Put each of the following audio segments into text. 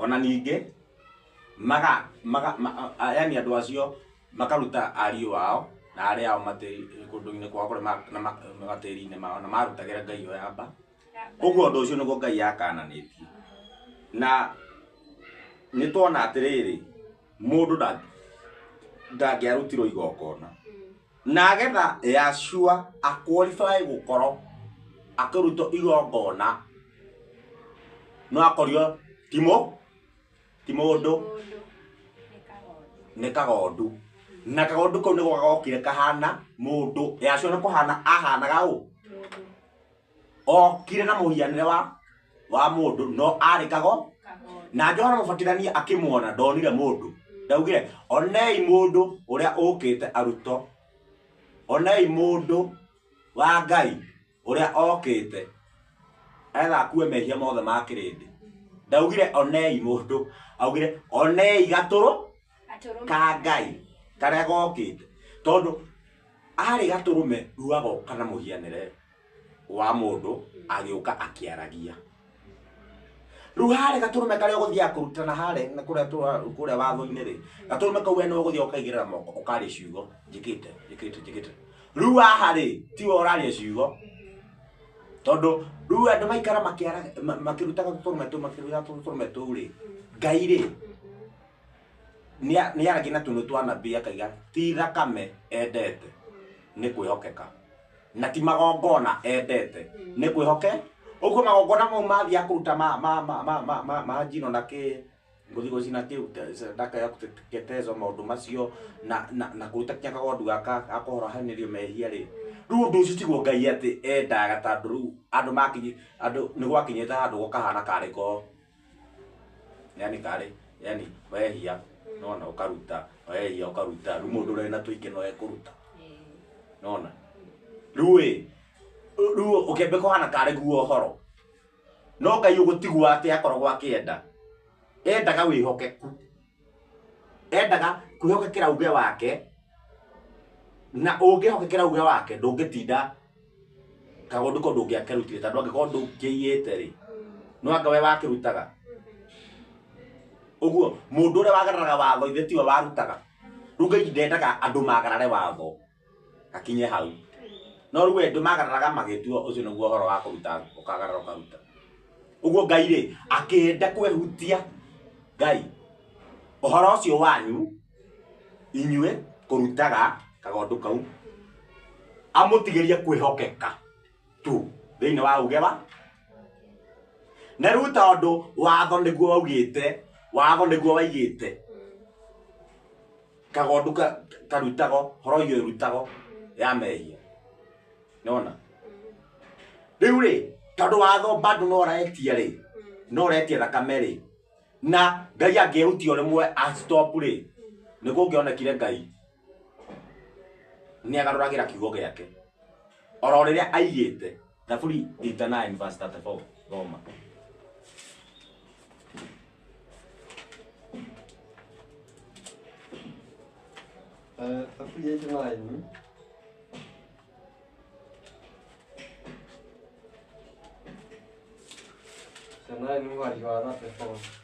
Ona ningĩ maga maga yani andũ acio makaruta ariũ ao na arĩa ao matĩri kũndũ-inĩ kwao kũrĩa na matĩri-inĩ mao na marutagĩra ngai ĩyo ya mba. Ũguo ũndũ ũcio nĩguo Ngai akananĩtie. Na nĩ tuona atĩrĩrĩ, mũndũ ndangĩarutirwo igongona na getha Yahshua a qualify gũkorwo akĩrutwo igongona no akorio ti ti mũndũ, nĩ kagondu. Na kagondu kau nĩko gokire kahana mũndũ. Yahshua nĩ kũhana ahanaga ũ? Okire na mũhianĩre wa mũndũ, no arĩ kago. Na Johana Mũbatithania akĩmuona ndonire mũndũ, ndaugire onei mũndũ ũrĩa ũkĩte arutwo, onei mũndũ wa Ngai ũrĩa okĩte etha akue mehia mothe ma kĩrĩndĩ. Ndaugire onei mũndũ, augire onei gatũrũ ka Ngai karĩa gokĩte, tondũ arĩ gatũrũme rĩu agoka na mũhianĩre wa mũndũ agĩũka akĩaragia. Rĩu harĩa gatũrũme karĩa ũgũthiaga kũrutana harĩa na kũrĩa kũrĩa watho-inĩ rĩ, gatũrũme kau we nĩwe ũgũthiĩ ũkaigĩrĩra moko ũkaria ciugo, njĩkĩte njĩkĩte njĩkĩte. Rĩu haha rĩ, tiwe ũraria ciugo, tondũ rĩu andũ maikara makĩrutaga tũtũrũme tũu, makĩrutaga tũtũrũme tũu rĩ, Ngai rĩ nĩaragia na tũnua twa nabii akaiga ti thakame endete nĩ kwĩhokeka, na ti magongona endete nĩ kwĩhoke. Ũguo magongona mau mathiaga kũruta ma njino na kĩ gũthiĩ gũcina kĩu sadaka ya gũteketezwo, maũndũ macio na kũruta kinya kagondu gaka ga kũhorohanĩrio mehia rĩ, rĩu ũndũ ũcio tiguo Ngai atĩ endaga, tondũ rĩu andũ makinyi andũ nĩ gwakinyĩte handũ gũkahana karĩ ko yani karĩ yani wehia nona ũkaruta, wehia ũkaruta, rĩu mũndũ ũrĩa wĩna tũingĩ no ekũruta nona. Rĩu ĩ rĩu ũkĩambia kũhana karĩ guo ũhoro, no Ngai ũguo tiguo atĩ akoragwo akĩenda. Endaga wĩhokeku, endaga kwĩhokekera uge wake, na ũngĩhokekera uge wake ndũngĩtinda kaũndũ kau ndũngĩakerutire, tondũ angĩkorwo ndũngĩiyĩte rĩ, no anga we wakĩrutaga. Ũguo mũndũ ũrĩa wagararaga watho ithe tiwe warutaga. Rĩu Ngai ndendaga andũ magarare watho gakinye hau, no rĩu andũ magararaga magĩtua ũcio nĩguo ũhoro wa kũruta, ũkagarara ũkaruta. Ũguo Ngai rĩ akĩenda kwehutia Ngai ũhoro ũcio wanyu inyuĩ kũrutaga kagondu kau, amũtigĩrie kwĩhokeka tu thĩinĩ wa uge wa na rĩu, tondũ watho nĩguo waugĩte, watho nĩguo waigĩte kagondu karutagwo horohio ĩrutagwo ya mehia. Nĩwona rĩu rĩ, tondũ watho bado no ũretia rĩ, no ũretia thakame rĩ, na Ngai angĩehutia o rĩmwe a stop rĩ, nĩ kũngĩonekire Ngai nĩ agarũragĩra kiugo gĩake oro rĩrĩa aigĩte. Thaburi 89 verse 34, thoma. Thaburi 89 9 mũhari wa 34.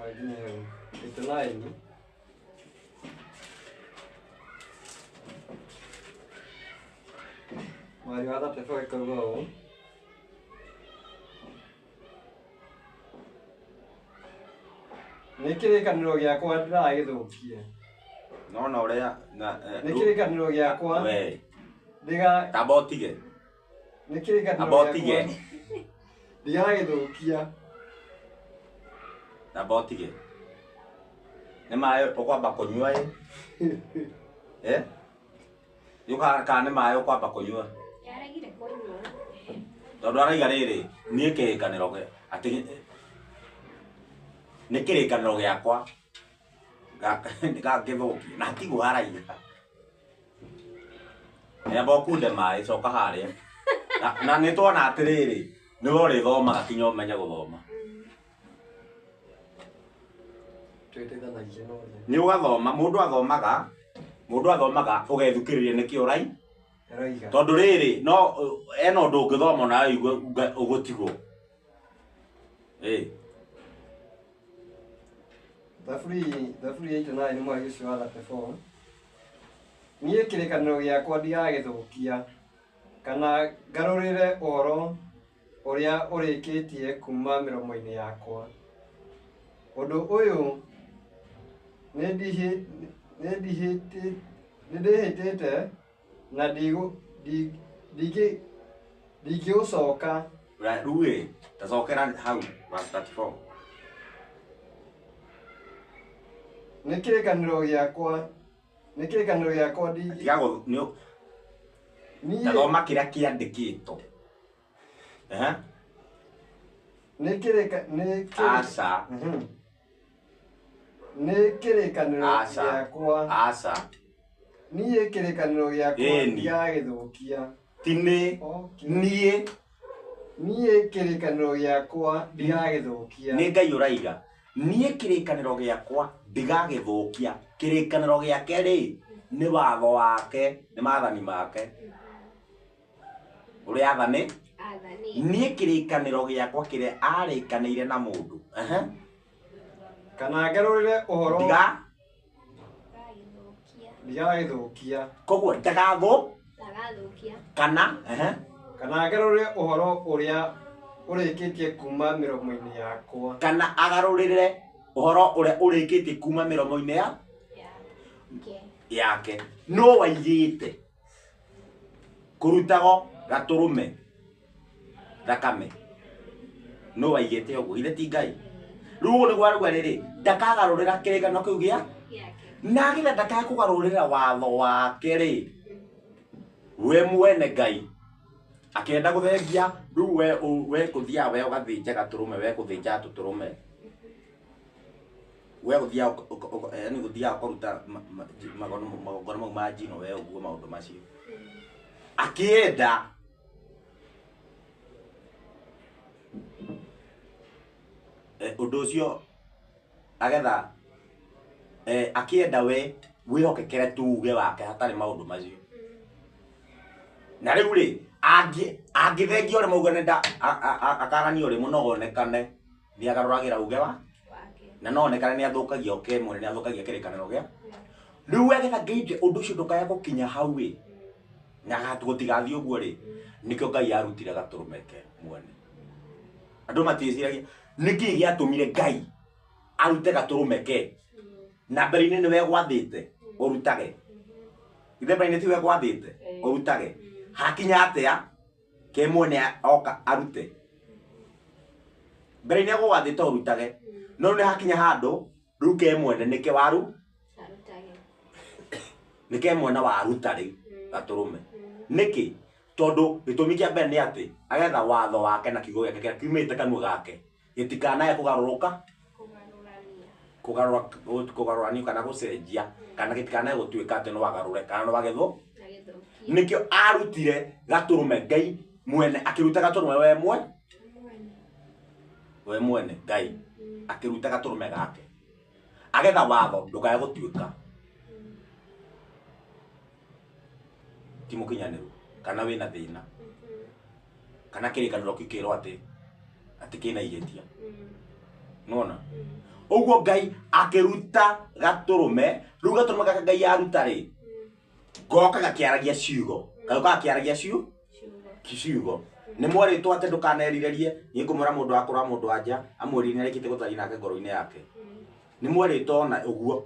Nginya hau. 89 mũhari wa 34 ĩkauga ũũ: Nĩ kĩrĩkanĩro gĩakwa ndĩragĩthũkia. Nona ũrĩa na Nĩ kĩrĩkanĩro gĩakwa we ndiga tamba ũtige. Nĩ kĩrĩkanĩro Amba ũtige. gĩakwa ndigagĩthũkia. Tamba ũtige, nĩ maĩ ũkwamba kũnyua ĩ eh kana nĩ maĩ ũkwamba kũnyua? Yaregire kũnyua. Tondũ araiga rĩrĩ, niĩ kĩrĩkanĩro atĩ nĩ kĩrĩkanĩro gĩakwa gangĩthũkia, na tiguo araiga. Amba ũkunde maĩ, coka harĩa na nĩ tuona atĩrĩrĩ, nĩwe ũrĩthomaga kinya ũmenye gũthoma. Twĩteithanagia na ũrĩa. Nĩ ũgathoma, mũndũ athomaga, mũndũ athomaga ũgethukĩrĩria nĩkĩ ũrai. Ĩroiga. Tondũ rĩrĩ no ena ũndũ ũngĩthoma nawe ũigue ũgũtigwo. Ĩĩ. Thaburi 89 nĩ mweri ũcio wa 34. Niĩ kĩrĩkanĩro gĩakwa ndigagĩthũkia, kana ngarũrĩre ũhoro ũrĩa ũrĩkĩtie kuuma mĩromo-inĩ yakwa. Ũndũ ũyũ nĩndĩhĩtĩte na ndingĩũcoka. Rĩu ĩ, ta cokera hau verse 34. Nĩ kĩrĩkanĩro gĩakwa, nĩ kĩrĩkanĩro gĩakwa ndingĩ Tiga gũ- nĩ- niĩ ta thoma kĩrĩa kĩandĩkĩtwo. Ehe. nĩ kĩrĩka nĩ kĩrĩ Aca. Nĩ kĩrĩkanĩro Aca. gĩakwa. Aca. Niĩ kĩrĩkanĩro gĩakwa Ĩni. ndigagĩthũkia. Ti nĩ Okay. niĩ. Niĩ kĩrĩkanĩro gĩakwa ndigagĩthũkia. Nĩ Ngai ũraiga niĩ kĩrĩkanĩro gĩakwa ndigagĩthũkia. Kĩrĩkanĩro gĩake rĩ nĩ watho wake, nĩ maathani make ũrĩa athani. Athani. Niĩ kĩrĩkanĩro gĩakwa kĩrĩa arĩkanĩire na mũndũ. Ehe. Kana ngarũrĩre ũhoro Ndiga Ndagagĩthũkia. ndigagĩthũkia. Koguo ndagathũ Ndagathũkia. kana ehe. Kana ngarũrĩre ũhoro ũrĩa ũrĩkĩtie kuma mĩromo-inĩ yakwa. Kana agarũrĩre ũhoro ũrĩa ũrĩkĩtie kuma mĩromo-inĩ ya Yake. Yake. No waigĩte kũrutago gatũrũme thakame, no waigĩte ũguo, ithe ti Ngai? Rĩu ũguo nĩguo arauga rĩrĩ, ndakagarũrĩra kĩrĩkanĩro kĩu gĩa Yake. Na getha ndakae kũgarũrĩra watho wake rĩ, we mwene Ngai akĩenda gũthengia. Rĩu we kũthiaga we ũgathĩnja gatũrũme, we kũthĩnja tũtũrũme, we gũthiaga yaani gũthiaga ũkaruta magongona mau ma njino, we ũguo maũndũ macio akĩenda ũndũ ũcio agetha akĩenda we wĩhokekere tu uge wake hatarĩ maũndũ macio. Na rĩu rĩ, angĩthengia ũrĩa mauga nenda akarania ũrĩmũ, no onekane nĩ agarũragĩra uge wa Wake. Na no onekane nĩ athũkagia ũke mwene, nĩ athũkagia kĩrĩkanĩro gĩa rĩu. Agetha Ngai ũndũ ũcio ndũkae gũkinya hau ĩ, na gũtigathiĩ ũguo rĩ, nĩkĩo Ngai arutire gatũrũme ke mwene. Andũ matiĩciragia nĩkĩ gĩatũmire Ngai arute gatũrũme ke, na mbere-inĩ nĩwe gwathĩte ũrutage. Ithe mbere-inĩ tiwe gwathĩte ũrutage? Hakinya atĩa ke mwene oka arute? Mbere-inĩ agũgwathĩte ũrutage, no rĩu nĩ hakinya handũ rĩu ke mwene nĩke waru Arutage. Nĩke mwene waruta rĩu gatũrũme. Nĩkĩ? Tondũ gĩtũmi kĩa mbere nĩ atĩ agetha watho wake na kiugo gĩake kĩrĩa kiumĩte kanua gake gĩtikanae kũgarũrũka. Kũgarũrania. Kũgarũranio kana gũcenjia, kana gĩtikanae gũtuĩka atĩ no agarũre kana no agethwo. Na gĩthũkie. Nĩkĩo arutire gatũrũme. Ngai mwene akĩruta gatũrũme we mwe Mwene. We mwene Ngai akĩruta gatũrũme gake agetha watho ndũkae gũtuĩka ti mũkinyanĩru kana wĩna thĩna kana kĩrĩkanĩro kĩu kĩrwo atĩ kĩna ihĩtia. Nona ũguo Ngai akĩruta gatũrũme. Rĩu gatũrũme gaka Ngai aruta rĩ, goka gakĩaragia ciugo, gaũka gakĩaragia ciugo. Ciugo. Ciugo nĩ mwarĩtwo atĩ ndũkanerirĩrie. Niĩ ngũmwĩra mũndũ akũra mũndũ wanja amwĩrire nĩ arĩkĩtie gũtharia nake ngoro-inĩ yake. Nĩ mwarĩtwo ona ũguo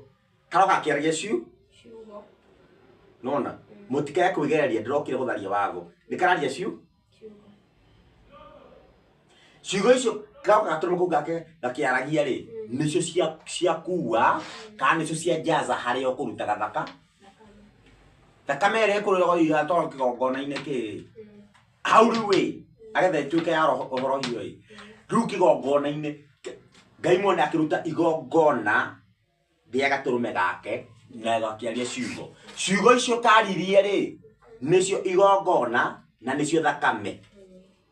karoka gakĩaragia ciu Ciugo. Nona mũtikae kwĩgereria, ndĩrokire gũtharia watho. Nĩ kararia ciu Ciugo. Ciugo icio karoka gatũrũme kau gake gakĩaragia rĩ, nĩcio ciakua kana nĩcio cia jaza harĩa ũkũruta gathaka Thakame. Thakame ĩrĩa ĩkũrĩrwo igatwarwo kĩgongona-inĩ kĩ hau rĩu ĩ, agetha ĩtuĩke ya roho ũhorohio ĩ. Rĩu kĩgongona-inĩ Ngai mwene akĩruta igongona rĩa gatũrũme gake na gakĩaria ciugo. Ciugo icio karirie rĩ, nĩcio igongona na nĩcio thakame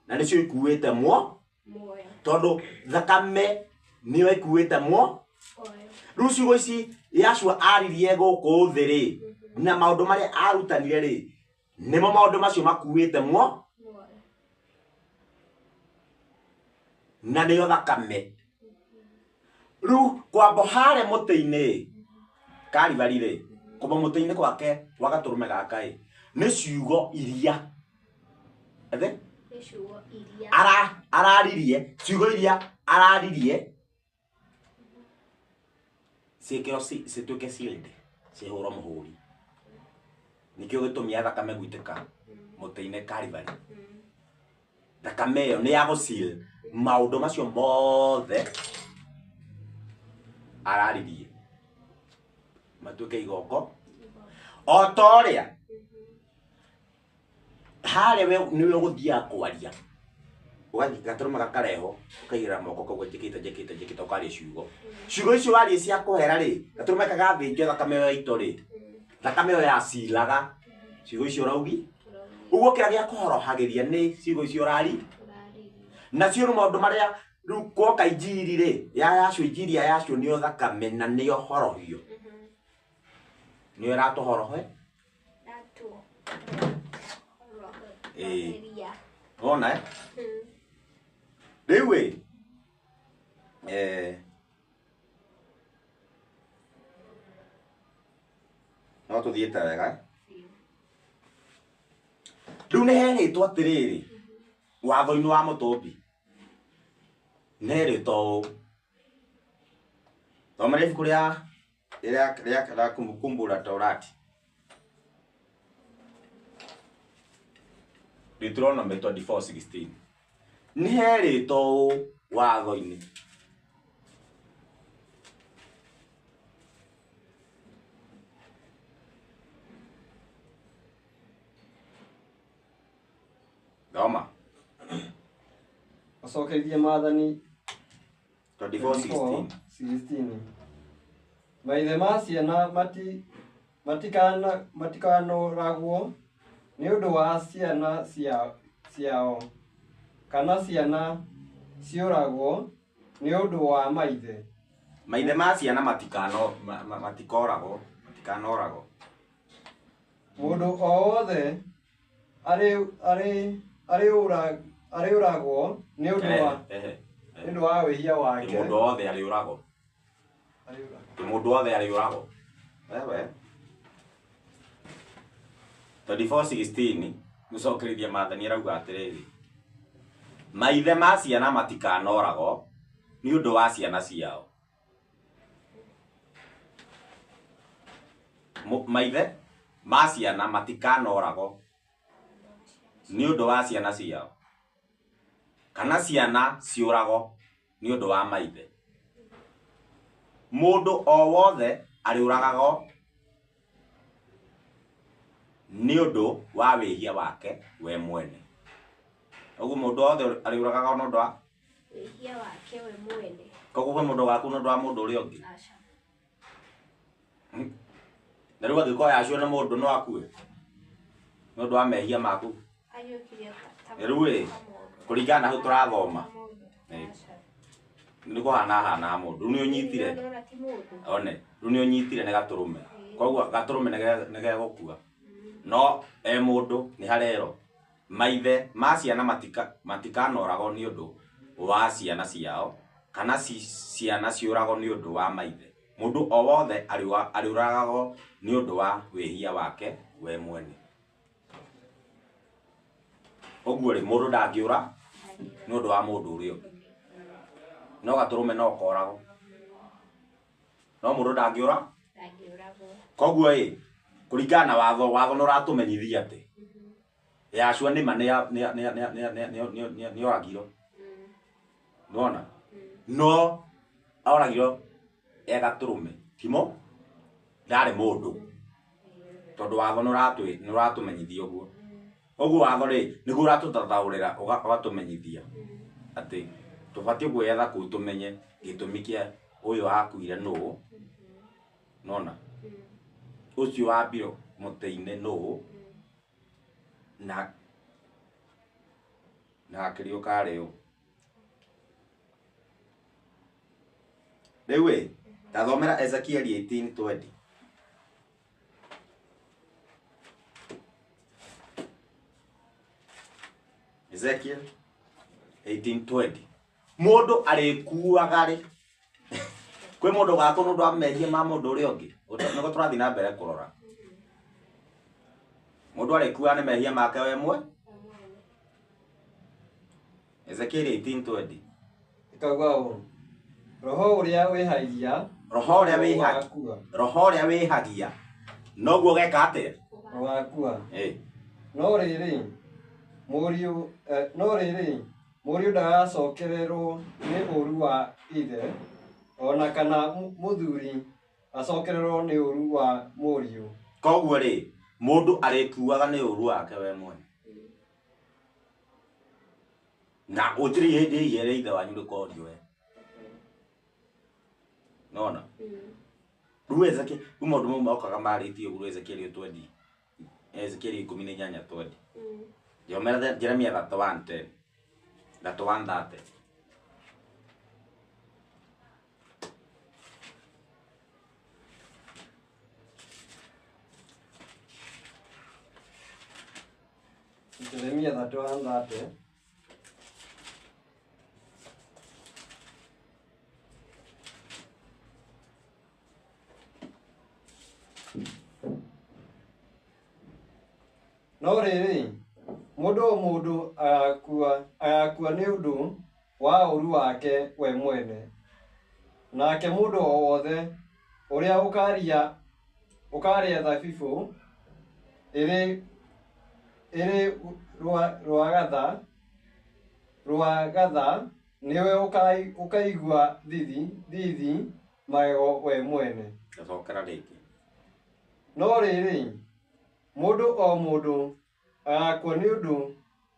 na nĩcio ikuĩte muo. Muoyo. Tondũ thakame nĩyo ĩkuĩte muo. Muoyo. Rĩu ciugo ici Yashua aririe gũkũ thĩ rĩ, na maũndũ marĩa arutanire rĩ, Nĩmo maũndũ macio makuĩte muo na nĩyo thakame. Rĩu kwambo harĩa mũtĩ-inĩ Kalivari rĩ, kwambo mũtĩ-inĩ gwake gwa gatũrũme gaka ĩ, nĩ ciugo iria ĩthĩ araririe, ciugo iria araririe ciĩkĩrwo cituĩke sealed, cihũrwo mũhũri. Nĩkĩo gĩtũmi ya thakame gwitĩka mũtĩ-inĩ Kalivari. Thakame ĩyo nĩ ya gũ-seal maũndũ macio mothe araririe matuĩke igongo o ta ũrĩa harĩa we nĩwe ũgũthiaga kwaria ũgathiĩ gatũrũme gakarehwo ũkaigĩrĩra moko kau njĩkĩte njĩkĩte njĩkĩte ũkaria ciugo ciugo icio waria cia kũhera rĩ gatũrũme kagathĩnjwo thakame ĩyo yaitwo rĩ thakame ĩyo yacilaga ciugo icio ũraugi ũguo kĩrĩa gĩa kũhorohagĩria nĩ ciugo icio ũrari nacio rĩu maũndũ marĩa rĩu gwoka injiri rĩ ya yacio injiri ya yacio nĩyo thakame na nĩyo horohio nĩyo ĩratũhorohe ĩĩ wona eh rĩu ĩ no tũthiĩte wega eh? Rĩu nĩ herĩtwo atĩrĩrĩ watho-inĩ wa mũtũmbi nĩ herĩtwo ũũ thomera ibuku rĩa rĩa rĩa rĩa Kumbukumbu la Torati Deuteronomy 24:16 nĩ herĩtwo ũũ watho-inĩ thoma Acokerie maathani 24:16 16. Maithe ma ciana matikanũragwo nĩ ũndũ wa ciana ciao, kana ciana ciũragwo nĩ ũndũ wa maithe. Maithe ma ciana matikano matikoragwo matikanoragwo. Mũndũ o wothe arĩũragwo nĩ ũndũ wa nĩ ũndũ wa wĩhia wake. Mũndũ wothe arĩũragwo. Mũndũ wothe arĩũragwo. Wewe 24:16 gũcokerithia maathani arauga atĩrĩrĩ maithe ma ciana matikanoragwo nĩ ũndũ wa ciana ciao. Maithe ma ciana matikanoragwo nĩ ũndũ wa ciana ciao kana ciana ciũragwo nĩ ũndũ wa maithe. Mũndũ o wothe arĩũragagwo nĩ ũndũ wa wĩhia wake we mwene. Ũguo mũndũ wothe arĩũragagwo nĩ ũndũ wa wĩhia wake we mwene. Koguo kwĩ mũndũ waku nĩ ũndũ wa mũndũ ũrĩa ũngĩ. Aca. Na rĩu angĩkorwo yacio nĩ mũndũ no akue nĩ ũndũ wa mehia maku. Ariũkirie ta Rĩu ĩ kũringana na hau tũrathoma nĩ kũhana hana mũndũ. Rĩu nĩ ũnyitire one rĩu nĩ ũnyitire nĩ gatũrũme. Koguo gatũrũme nĩ gegũkua. No e mũndũ nĩ harerwo maithe ma ciana matikanoragwo nĩ ũndũ wa ciana ciao kana ciana ciũragwo nĩ ũndũ wa maithe. Mũndũ o wothe arĩũragagwo nĩ ũndũ wa wĩhia wake we mwene. Ũguo rĩ mũndũ ndangĩũra nĩ ũndũ wa mũndũ ũrĩa ũngĩ. No gatũrũme no koragwo. No mũndũ ndangĩũra. Koguo ĩ kũringana na watho, watho nĩ ũratũmenyithia atĩ Yahshua nĩ ma nĩ oragirwo. Nĩwona? No oragirwo e gatũrũme timo ndarĩ mũndũ tondũ watho nĩ ũratũmenyithia ũguo. Ũguo watho rĩ nĩguo ũratũtathaũrĩra ũgatũmenyithia atĩ tũbatiĩ gwetha kũu tũmenye gĩtũmi kĩa ũyũ akuire nũũ. Nĩwona? Ũcio wambirwo mũtĩ-inĩ nũũ na akĩriũka arĩ ũ. Rĩu ĩ tathomera Ezekiel 18:20. Ezekiel 18:20. Mũndũ arĩkuaga rĩ? Kwĩ mũndũ ũgakua nĩ ũndũ wa mehia ma mũndũ ũrĩa ũngĩ? Nĩguo tũrathiĩ na mbere kũrora. Mũndũ arĩkuaga nĩ mehia make we mwe. Ezekiel 18:20. Ĩkauga ũũ, roho ũrĩa wĩhagia Roho ũrĩa wĩhagia, ũgakua. roho ũrĩa wĩhagia noguo geka atĩa? Ũgakua. Eh. No rĩrĩ, mũriũ no rĩrĩ, mũriũ ndagacokererwo nĩ ũũru wa ithe, o na kana mũthuri acokererwo nĩ ũũru wa mũriũ. Koguo rĩ, mũndũ arĩkuaga nĩ ũũru wake we mwene. Na gũtirĩ hĩndĩ ihia rĩa ithe wanyu rĩkorio we. Nona? Rĩu Ezekiel, rĩu maũndũ mau mokaga marĩtie ũguo Ezekiel 20. Ezekiel 18:20. Jeremiah Jeremiah 31:10. 31:30. Jeremia 31:30. No rĩrĩ, mũndũ o mũndũ agakua, agakua nĩ ũndũ wa ũũru wake we mwene, nake mũndũ o wothe ũrĩa ũkaria ũkarĩa thabibũ ĩrĩ ĩrĩ rwagatha rwagatha nĩwe ũkaigua thithi thithi magego we mwene. Gacokera rĩngĩ. No rĩrĩ, mũndũ o mũndũ agakua nĩ ũndũ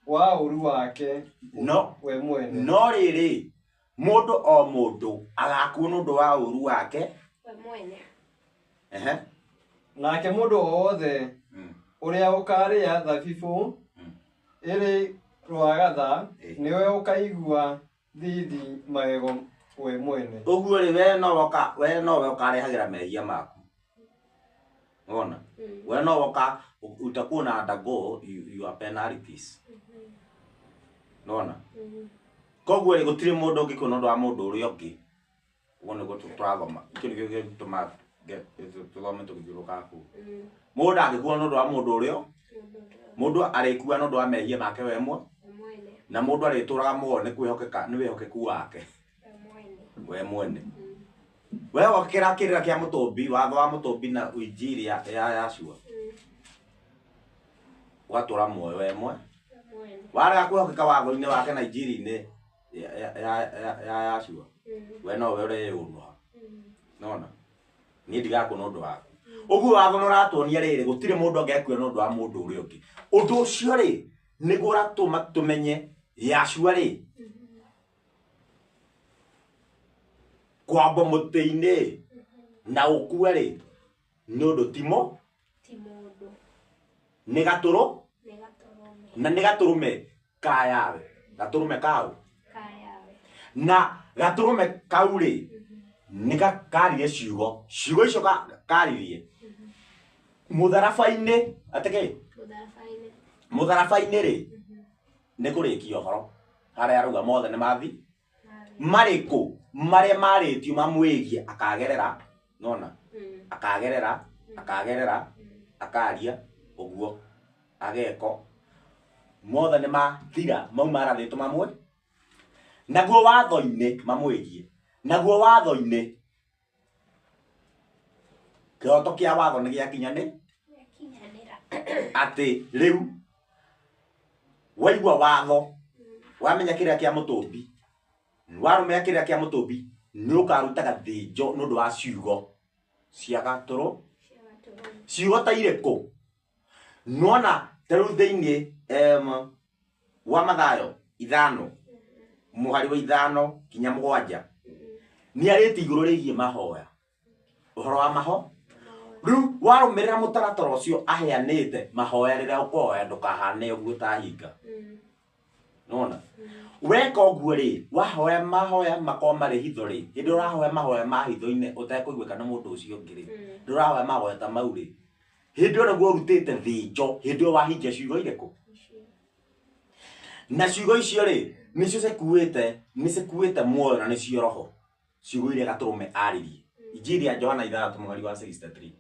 wa ũũru wake No we mwene. no rĩrĩ, mũndũ o mũndũ agakua nĩ ũndũ wa ũũru wake. We mwene. Ehe. Nake mũndũ o wothe ũrĩa ũkarĩa thabibũ ĩrĩ rwagatha nĩwe ũkaigua thithi magego we mwene. Ũguo rĩ, we nowe ũka we nowe ũkarehagĩra mehia maku. Wona? We nowe ũka utakuwa na undergo your penalties. Nona? Koguo rĩ, gũtirĩ mũndũ ũngĩkua nĩ ũndũ wa mũndũ ũrĩa ũngĩ. Ũguo nĩguo tũrathoma. Kĩu nĩkĩo gĩtũmaga tũthome tũgĩthiũrũrũkaga kũu. Mũndũ ndangĩkua nĩ ũndũ wa mũndũ ũrĩa, mũndũ arĩkua nĩ ũndũ wa mehia make we mwe, na mũndũ arĩtũraga muoyo nĩ kwĩhokeka nĩ wĩhokeku wake We mwene. we mwene. We wokĩra kĩrĩra kĩa mũtũmbi, watho wa mũtũmbi na injiri ya ya Yahshua, ũgatũra muoyo we mwe. We mwene. Warega kwĩhokeka watho-inĩ wake na injiri-inĩ ya ya ya ya Yahshua, we nowe ũreyũnũha. Nona? Niĩ ndigakua nĩ ũndũ waku. Ũguo watho nĩ ũratuonia rĩrĩ, gũtirĩ mũndũ angĩakua nĩ ũndũ wa mũndũ ũrĩa ũngĩ. Ũndũ ũcio rĩ, nĩguo ũratũma tũmenye Yahshua rĩ, kwambwo mũtĩ-inĩ na ũkue rĩ, nĩ ũndũ timo, Ti mũndũ. nĩ gatũrũ, Nĩ gatũrũme. na nĩ gatũrũme ka Yahweh. Gatũrũme kau. Ka Yahweh. Na gatũrũme kau rĩ, nĩ karirie ciugo. Ciugo icio karirie mũtharaba-inĩ, atĩ kĩ? Mũtharaba-inĩ. Mũtharaba-inĩ rĩ, nĩ kũrĩkia ũhoro. Harĩa arauga mothe nĩ mathi. Mathi. Marĩkũ marĩa marĩtio mamwĩgie akagerera, nona? Akagerera, akagerera, akaria ũguo, ageko. Mothe nĩ mathira mau marathĩtwo mamwe. Naguo watho-inĩ mamwĩgie. Naguo watho-inĩ kĩhoto kĩa watho nĩ gĩakinya nĩ Gĩakinyanĩra. atĩ rĩu waigua watho, wamenya kĩrĩa kĩa mũtũmbi, warũmĩrĩra kĩrĩa kĩa mũtũmbi, nĩ ũkaruta gathĩnjo nĩ ũndũ wa ciugo cia gatũrũ. Cia gatũrũme. Ciugo ta irĩkũ? Nĩwona ta rĩu thĩinĩ wa Mathayo 5 mũhari wa 5 nginya 7 nĩ arĩtie igũrũ rĩgiĩ mahoya, ũhoro wa maho. Rĩu warũmĩrĩra mũtaratara ũcio aheanĩte mahoya, rĩrĩa ũkũhoya ndũkahane ũguo ũtahinga. Nĩwona? Weka ũguo rĩ, wahoya mahoya makorwo marĩ hitho rĩ, hĩndĩ ĩrĩa ũrahoya mahoya ma hitho-inĩ ũtekũiguĩka nĩ mũndũ ũcio ũngĩ rĩ, hĩndĩ ĩrĩa ũrahoya mahoya ta mau rĩ, hĩndĩ ĩyo nĩguo ũrutĩte thĩnjo, hĩndĩ ĩyo wahingia ciugo irĩkũ? Na ciugo icio rĩ nĩcio cikuĩte, nĩcikuĩte muoyo na nĩcio roho. Ciugo iria gatũrũme aririe. Injiri ya Johana 6 mũhari wa 63.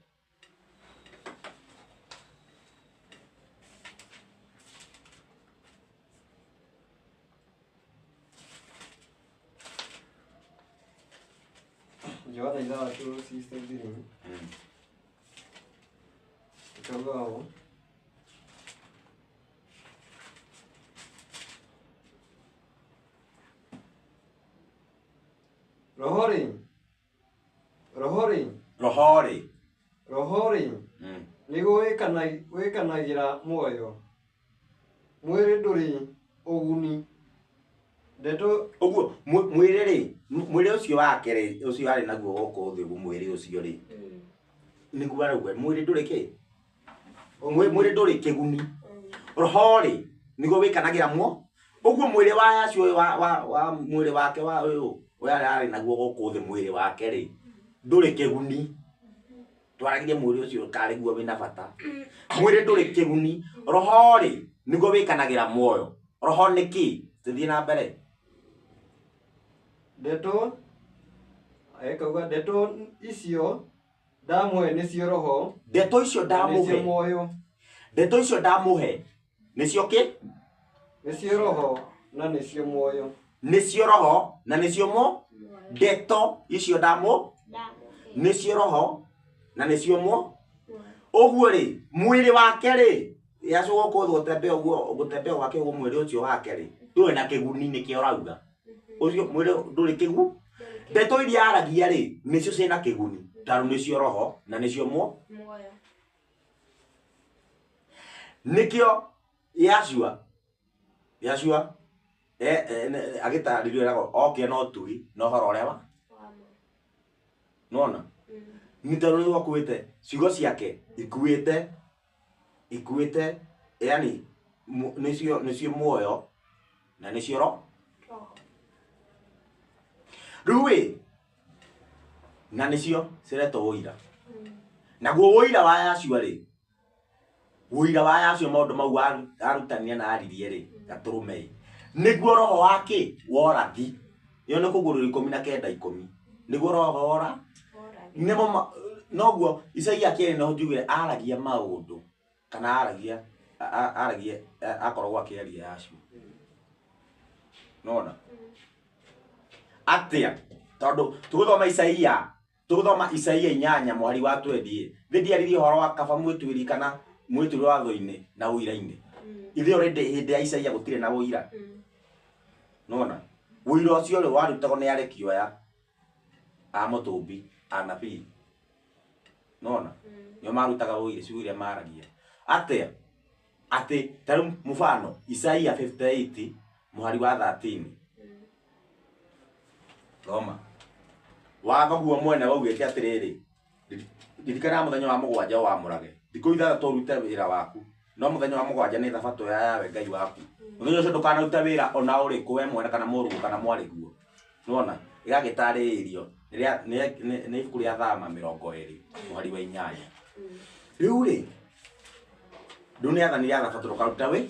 Johana 6:63. Ikauga ũũ. Roho-rĩ, roho-rĩ, Roho-rĩ. roho-rĩ, nĩguo wĩkanagĩra muoyo. Mwĩrĩ ndũrĩ ũguni. Ndeto Ũguo mwĩrĩ rĩ, mwĩrĩ ũcio wake rĩ, ũcio arĩ naguo gũkũ thĩ ũguo mwĩrĩ ũcio rĩ, nĩguo arauga mwĩrĩ ndũrĩ kĩ? Mwĩrĩ ndũrĩ kĩguni. Roho rĩ, nĩguo wĩkanagĩra muo. Ũguo mwĩrĩ wa Yahshua wa mwĩrĩ wake wa ũyũ, ũyũ arĩ naguo gũkũ thĩ mwĩrĩ wake rĩ, ndũrĩ kĩguni. Twaragirie mwĩrĩ ũcio karĩ guo wĩna bata. Mwĩrĩ ndũrĩ kĩguni. Roho rĩ, nĩguo wĩkanagĩra muoyo. Roho nĩ kĩ? Tũthiĩ na mbere. Ndeto ĩkauga ndeto icio ndamũhe nĩcio roho. Ndeto icio ndamũhe. Nĩcio muoyo. Ndeto icio ndamũhe nĩcio kĩ? Nĩcio roho na nĩcio muoyo. Nĩcio roho na nĩcio mo. Ndeto icio ndamũ nĩcio roho na nĩcio mo. Ũguo rĩ mwĩrĩ wake rĩ Yahshua gũkũ thĩ gũtembea ũguo, gũtembea gwake ũguo mwĩrĩ ũcio wake rĩ ndũrĩ na kĩguni nĩkĩo ũrauga. Ũcio mwĩrĩ ndũrĩ kĩgu. Ndeto iria aragia rĩ nĩcio ciĩna kĩguni tondũ nĩcio roho na nĩcio mo. Nĩkĩo Yahshua, Yahshua agĩtarĩrio eragwo okire na ũtugi na ũhoro ũrĩa wa nĩwona? Nĩ tondũ nĩguo akuĩte ciugo ciake ikuĩte, ikuĩte yani nĩcio, nĩcio muoyo na nĩcio roho. Rĩu ĩ na nĩcio ciretwo ũira. Naguo ũira wa Yahshua rĩ, ũira wa Yahshua maũndũ mau arutanire na aririe rĩ, gatũrũme ĩ, nĩguo roho wa kĩ? Wa ũrathi. Ĩyo nĩ kũgũrũra 19:10. Nĩguo roho wa ũrathi. Nĩmo noguo Isaia akĩaria no njugire aragia maũndũ kana aragia, aragia, akoragwo akĩaria Yahshua. Nona? Atĩa? Tondũ tũgũthoma Isaia, tũgũthoma Isaia 8 mũhari wa 20. Thĩ ndiaririe ũhoro wa kaba mwĩtuĩri kana mwĩtuĩri watho-inĩ na ũira-inĩ. Ithuĩ already hĩndĩ ya Isaia gũtirĩ na ũira. Nona? Ũira ũcio rĩ warutagwo nĩ arekio aya a mũtũmbi, anabii. Nona? Nĩo marutaga ũira, ciugo iria maragia. Atĩa? Atĩ ta rĩu mũbano Isaia 58 mũhari wa 13. Thoma. Watho guo mwene waugĩte atĩrĩrĩ, ririkana mũthenya wa mũgwanja wamũrage. Thikũ ithathatũ ũrute wĩra waku. No mũthenya wa mũgwanja nĩ thabatũ ya Yahweh Ngai waku. Mũthenya ũcio ndũkanaruta wĩra ona ũrĩkũ we mwene kana mũrũguo kana mwarĩguo. Nĩwona? Ĩgagĩtarĩrio nĩ ibuku rĩa Thama 20 mũhari wa 8. Rĩu rĩ, rĩu nĩ athani rĩa thabatũ ndũkaruta wĩ.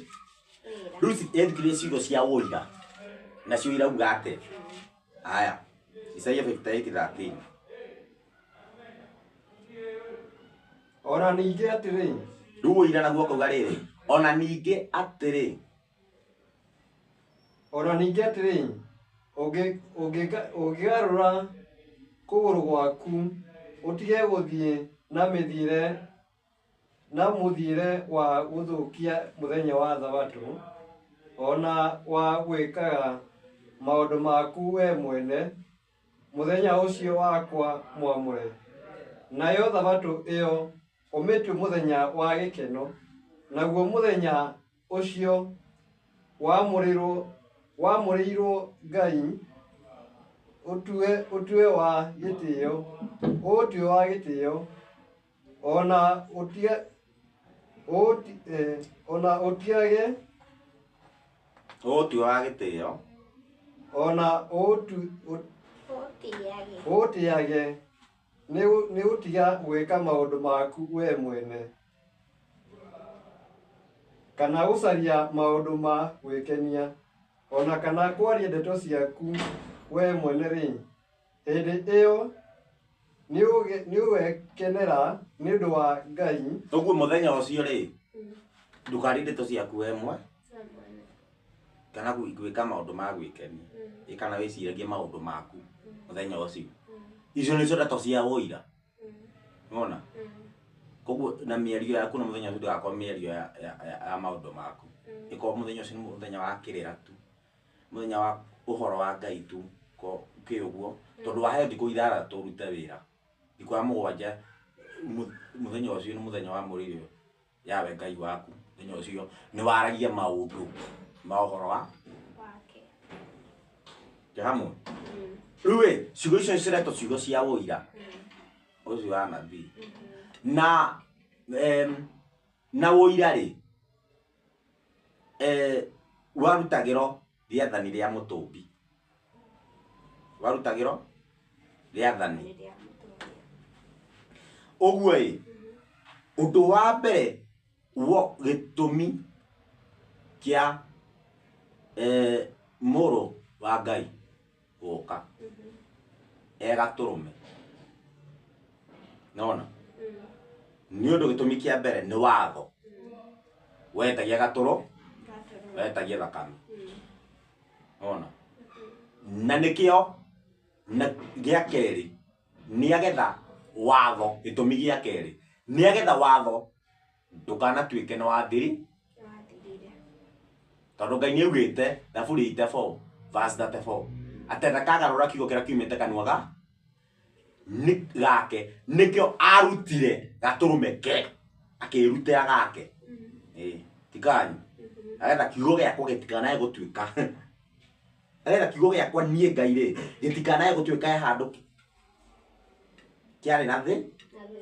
Rĩu ici ethikĩrĩria ciugo cia ũira. Nacio irauga atĩa? Aya, Isaia 58:13. Ona ningĩ atĩrĩ. Rĩu ũira naguo ũkauga rĩrĩ, ona ningĩ atĩrĩ. Ona ningĩ atĩrĩ, ũngĩgarũra kũgũrũ gwaku ũtige gũthiĩ na mĩthiĩre na mũthiĩre wa gũthũkia mũthenya wa thabatũ, ona wa gwĩkaga maũndũ maku we mwene mũthenya ũcio wakwa mwamũre. Nayo thabatũ ĩyo ũmĩtue mũthenya wa gĩkeno, naguo mũthenya ũcio wamũrĩirwo Ngai ũtue wa gĩtĩo, ũtue wa gĩtĩo, ona ona ũtiage ũtue wa gĩtĩo, ona ũtĩage nĩ ũtiga gwĩka maũndũ maku we mwene. Kana gũcaria maũndũ ma gwĩkenia, ona kana kwaria ndeto ciaku we mwene rĩ, hĩndĩ ĩyo nĩũgekenera nĩ ũndũ wa Ngai. Ũguo mũthenya ũcio rĩ, ndũkarie ndeto ciaku we mwe kana gwĩka maũndũ ma gwĩkenia, ĩ kana wĩciragie maũndũ maku mũthenya ũcio. Icio nĩcio ndeto cia ũira. Nĩwona? Koguo na mĩario yaku na mũthenya ũcio ndĩgakorwo mĩario ya maũndũ maku. Ĩkorwo mũthenya ũcio nĩ mũthenya wa kĩrĩra tu, mũthenya wa ũhoro wa Ngai tu, ko kĩ ũguo, tondũ waheo thikũ 6 ũrute wĩra, thikũ ya 7 mũthenya ũcio nĩ mũthenya wa mũrĩrio yawe Ngai waku. Mũthenya ũcio nĩ waragia maũndũ ma ũhoro wa wake. Tĩ hamwe? Rĩu ĩ, ciugo icio ciretwo ciugo cia ũira ũcio wa nabii. Na na ũira rĩ, warutagĩrwo rĩathani rĩa mũtũmbi. Warutagĩrwo rĩathani. Rĩrĩa mũtũmbi. Ũguo ĩ, ũndũ wa mbere wo gĩtũmi kĩa mũrũ wa Ngai gũka e gatũrũme. Nĩwona? Nĩ ũndũ gĩtũmi kĩa mbere nĩ watho. Wetagia gatũrũ, wetagia thakame. Nĩwona? Na nĩkĩo na gĩa kerĩ nĩagetha watho, gĩtũmi gĩa kerĩ nĩagetha watho ndũkanatuĩke nĩ wathiri, Wathirire. tondũ Ngai nĩaugĩte Thaburi 84 verse 34 atĩ ndakagarũra kiugo kĩrĩa kiumĩte kanua ga nĩ gake, nĩkĩo arutire gatũrũme ke akĩrutĩra gake. Ĩĩ, ti kanyu. Agetha kiugo gĩakwa gĩtikanae gũtuĩka, agetha kiugo gĩakwa niĩ Ngai rĩ gĩtikanae gũtuĩka he handũ kĩarĩ na thĩ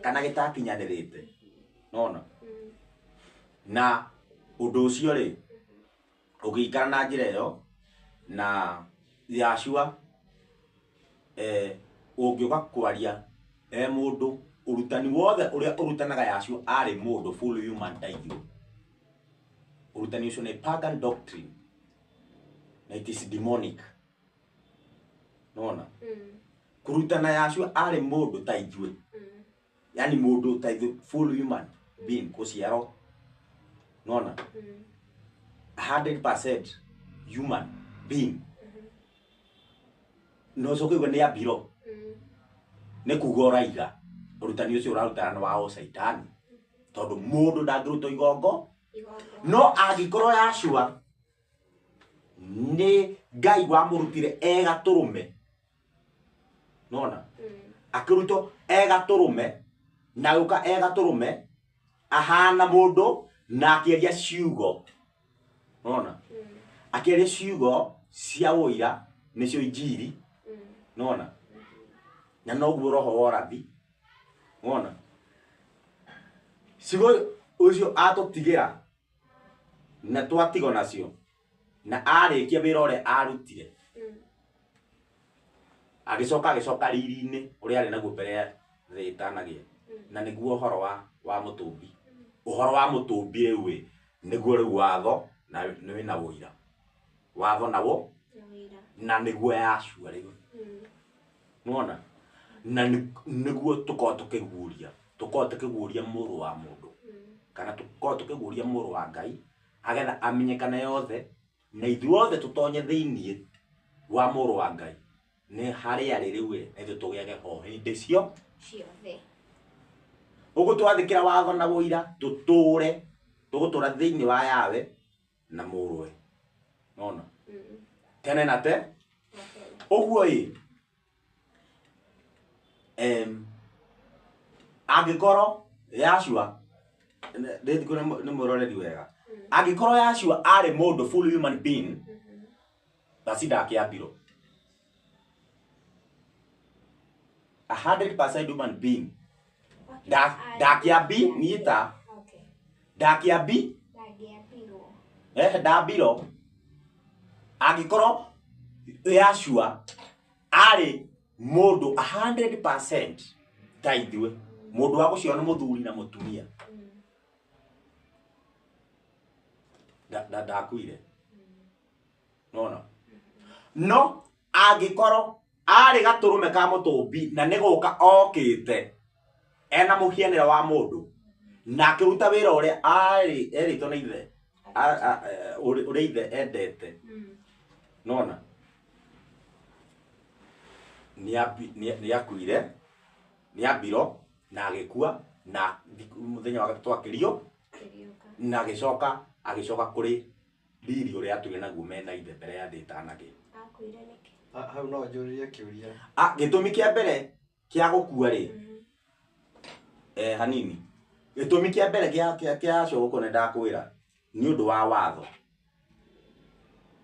kana gĩtakinyanĩrĩte. Nĩwona? Na ũndũ ũcio rĩ ũgĩikara na njĩra ĩyo na Yahshua ũngĩũka kwaria e mũndũ, ũrutani wothe ũrĩa ũrutanaga Yahshua arĩ mũndũ full human ta ithuĩ, ũrutani ũcio nĩ pagan doctrine na it is demonic. Nĩwona? Kũrutana Yahshua arĩ mũndũ ta ithuĩ, yani mũndũ ta ithuĩ full human being gũciarwo. Nĩwona? 100% human being. No ũcoke ũigue nĩ ambiro, nĩ kuga ũraiga ũrutani ũcio ũrarutana nĩ wa ũcaitani, tondũ mũndũ ndangĩrutwo igongo. No angĩkorwo Yahshua nĩ Ngai wamũrutire e gatũrũme, nĩwona? Akĩrutwo e gatũrũme na agĩũka e gatũrũme ahana mũndũ na akĩaria ciugo, nĩwona? Akĩaria ciugo cia ũira nĩcio injiri, nĩwona? Na noguo roho wa ũrathi, nĩwona? Ciugo ũcio atũtigĩra na twatigwo nacio na arĩkia wĩra ũrĩa arutire, agĩcoka agĩcoka riri-inĩ ũrĩa arĩ naguo mbere ya thĩ ĩtanagĩa, na nĩguo ũhoro wa mũtũmbi. Ũhoro wa mũtũmbi rĩu ĩ nĩguo rĩu watho na nĩ wĩna ũira. Watho nawo na nĩguo Yahshua rĩu. Nĩwona? Na nĩguo tũkorwo tũkĩguũria, tũkorwo tũkĩguũria mũrũ wa mũndũ kana tũkorwo tũkĩguũria mũrũ wa Ngai agetha amenyekane yothe na ithuothe tũtonye thĩiniĩ wa mũrũ wa Ngai nĩ harĩa arĩ rĩu ĩ, na ithuĩ tũgĩage ho hĩndĩ cio ciothe. Ũguo twathĩkĩra watho na ũira tũtũre, tũgũtũra thĩiniĩ wa Yahweh na mũrũwe. Nĩwona? Tene na te. Ũguo ĩ, angĩkorwo Yahshua ndĩthikũ nĩ mwĩroreri wega, angĩkorwo Yahshua arĩ mũndũ full human being, basi ndakĩambirwo. 100% human being ndakĩambi niĩ ta ndakĩambi ndambirwo. Angĩkorwo Yahshua arĩ mũndũ 100% ta ithuĩ, mũndũ wa gũciarwo nĩ mũthuri na mũtumia, Ndakuire. Nona. No angĩkorwo arĩ gatũrũme ka mũtũmbi na nĩ gũka okĩte ena mũhianĩre wa mũndũ na akĩruta wĩra ũrĩa arĩ erĩtwo nĩ ithe ũrĩa ithe endete. Nona. Nĩakuire, nĩambirwo na agĩkua na mũthenya wa gatatũ akĩrio na agĩcoka kũrĩ riri ũrĩa atũire naguo mena ithe mbere ya thĩ ĩtanagĩa. Akuire nĩkĩ? Hau no njũrie kĩũria. Gĩtũmi kĩa mbere kĩa gũkua rĩ, hanini. Gĩtũmi kĩa mbere kĩa Yahshua gũkua nĩ ndakwĩra nĩ ũndũ wa watho.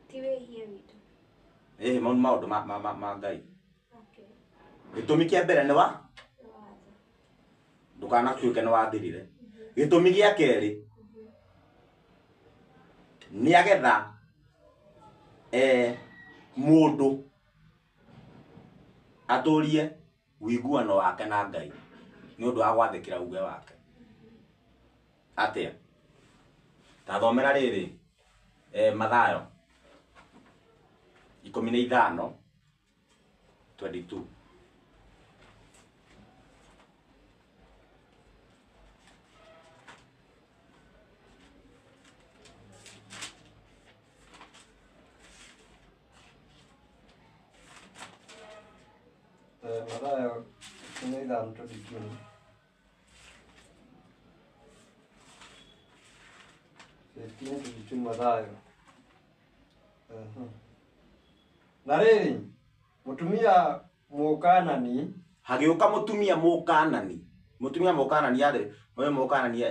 Ti wĩhia witũ. Ĩhĩ, mau nĩ maũndũ ma Ngai. Gĩtũmi kĩa mbere nĩ wa ndũkanatuĩke nĩ wathirire. Gĩtũmi gĩa kerĩ nĩ agetha mũndũ atũrie ũiguano wake na Ngai nĩ ũndũ wa gwathĩkĩra uge wake. Atĩa? Tathomera rĩrĩ Mathayo 15:22. Mathayo 15:22. 15:22 Mathayo. Na rĩrĩ, mũtumia Mũkanani, hagĩũka mũtumia Mũkanani. Mũtumia Mũkanani arĩ, ũyũ Mũkanani nĩ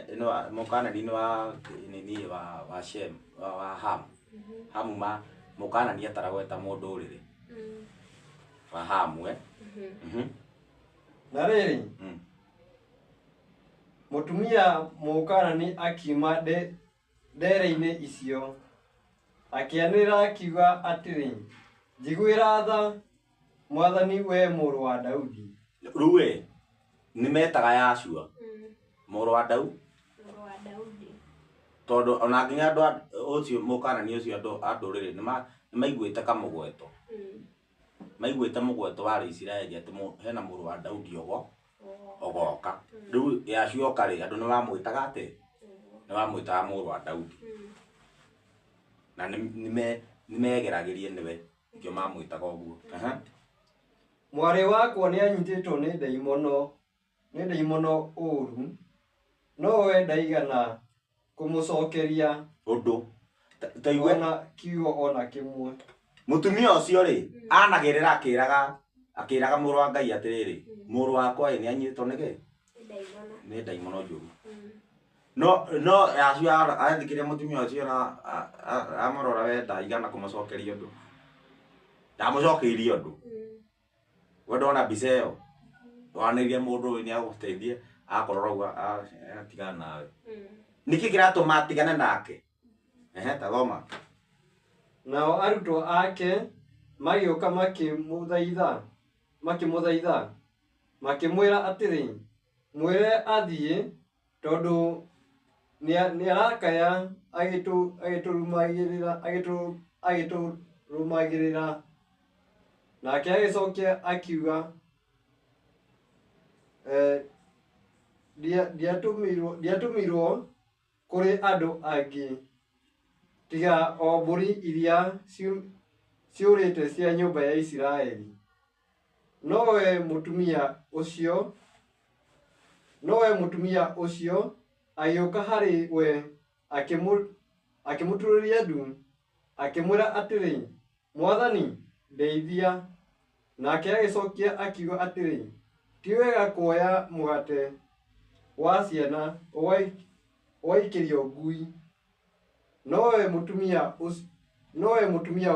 Mũkanani nĩ wa nini wa Shem, wa Ham. Hamu ma Mũkanani ataragwo eta mũndũ ũrĩrĩ. Wa Hamu, eh? Na rĩrĩ, mũtumia Mũkanani akiuma ndere-inĩ icio, akĩanĩrĩra akiuga atĩrĩ, njiguĩra tha, Mwathani, we mũrũ wa Daudi. Rĩu ĩ, nĩ metaga Yahshua mũrũ wa Daudi. Mũrũ wa Daudi. Tondũ ona nginya andũ ũcio Mũkanani ũcio andũ a ndũrĩrĩ nĩ maiguĩte kamũgweto. Maiguĩte mũgweto wa Isiraeli atĩ hena mũrũ wa Daudi ogoka. Rĩu Yahshua oka rĩ, andũ nĩ mamwĩtaga atĩ nĩ mamwĩtaga mũrũ wa Daudi. Na nĩ megeragĩrie nĩwe nĩkĩo mamwĩtaga ũguo. Mwarĩ wakwa nĩanyitĩtwo nĩ ndaimono ũũru, no we ndaigana kũmũcookeria ũndũ. Ona kiugo ona kĩmwe. Mũtumia ũcio rĩ, anagĩrĩra akĩraga mũrũ wa Ngai atĩrĩrĩ, mũrũ wakwa ĩ nĩanyitĩtwo nĩ kĩ? Nĩ ndaimono njũru. No Yahshua athikĩrĩria mũtumia ũcio na amũrora we ndaigana kũmũcokeria ũndũ. Ndamũcokeirie ũndũ. We ndona mbica ĩyo, wanĩrĩrie mũndũ ũyũ nĩagũteithie, akũrora ũguo atigana nawe. Nĩkĩ kĩratũma atigane nake? Ta thoma. Nao arutwo ake magĩũka makĩmũthaitha, makĩmwĩra atĩrĩ, mwĩre athiĩ, tondũ nĩarakaya agĩtũrũmagĩrĩra. Nake agĩcokia akiuga, ndiatũmirwo kũrĩ andũ angĩ tiga o mbũri iria ciũrĩte cia nyũmba ya Isiraeli. Nowe mũtumia ũcio agĩũka harĩ we akĩmũturĩria ndu, akĩmwĩra atĩrĩ, Mwathani, ndeithia. Nake agĩcokia akiuga atĩrĩ, ti wega kuoya mũgate wa ciana ũgaikĩrio ngui. Nowe mũtumia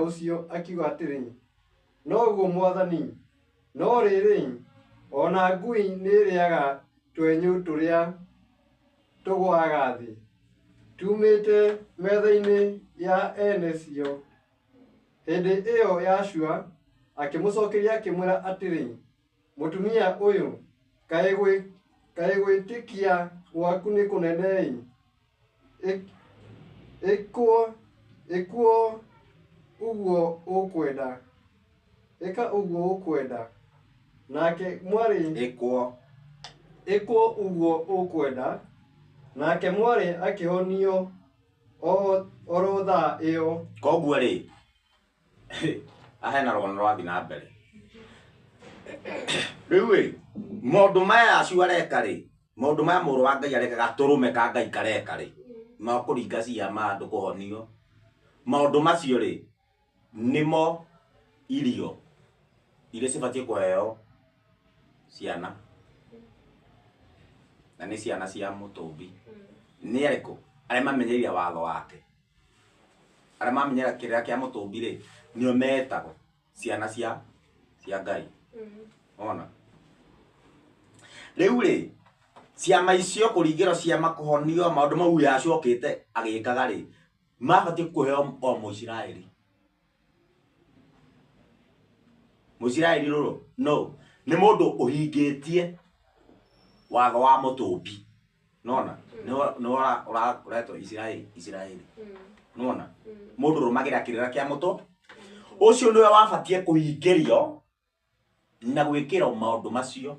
ũcio akiuga atĩrĩ, noguo Mwathani, no rĩrĩ, ona ngui nĩĩrĩaga twenyũ tũrĩa tũgũaga thĩ tumĩte metha-inĩ ya ene cio. Hĩndĩ ĩyo Yahshua akĩmũcookeria akĩmwĩra atĩrĩ, mũtumia ũyũ, kaĩ gwĩtĩkia gwaku nĩ kũnene-ĩ! Ĩkwo Ĩkwo ũguo ũkwenda, ĩka ũguo ũkwenda. Nake mwarĩ Ĩkwo. Ĩkwo ũguo ũkwenda. Nake mwarĩ akĩhonio oro thaa ĩyo. Koguo rĩ, ahena rũgano rwathiĩ na mbere. Rĩu ĩ, maũndũ maya acio areka rĩ, maũndũ maya mũrũ wa Ngai areka, gatũrũme ka Ngai kareka rĩ, ma kũringa ciama andũ kũhonio, maũndũ macio rĩ, nĩmo irio iria cibatiĩ kũheo ciana, na nĩ ciana cia mũtũmbi. Nĩ arĩkũ? Arĩa mamenyereire watho wake, arĩa mamenyera kĩrĩra kĩa mũtũmbi rĩ, nĩo metagwo ciana cia Ngai. Ona rĩu rĩ, ciama icio, kũringĩrwo ciama, kũhonio, maũndũ mau yacokĩte agĩkaga rĩ, mabatiĩ kũheo o Mũisiraeli. Mũisiraeli rũrũ no nĩ mũndũ ũhingĩtie watho wa mũtũmbi. Nona nĩ ũretwo Isiraeli, Isiraeli. Nona mũndũ ũrũmagĩrĩra kĩrĩra kĩa mũtũ ũcio nĩwe wabatiĩ kũhingĩrio na gwĩkĩrwo maũndũ macio.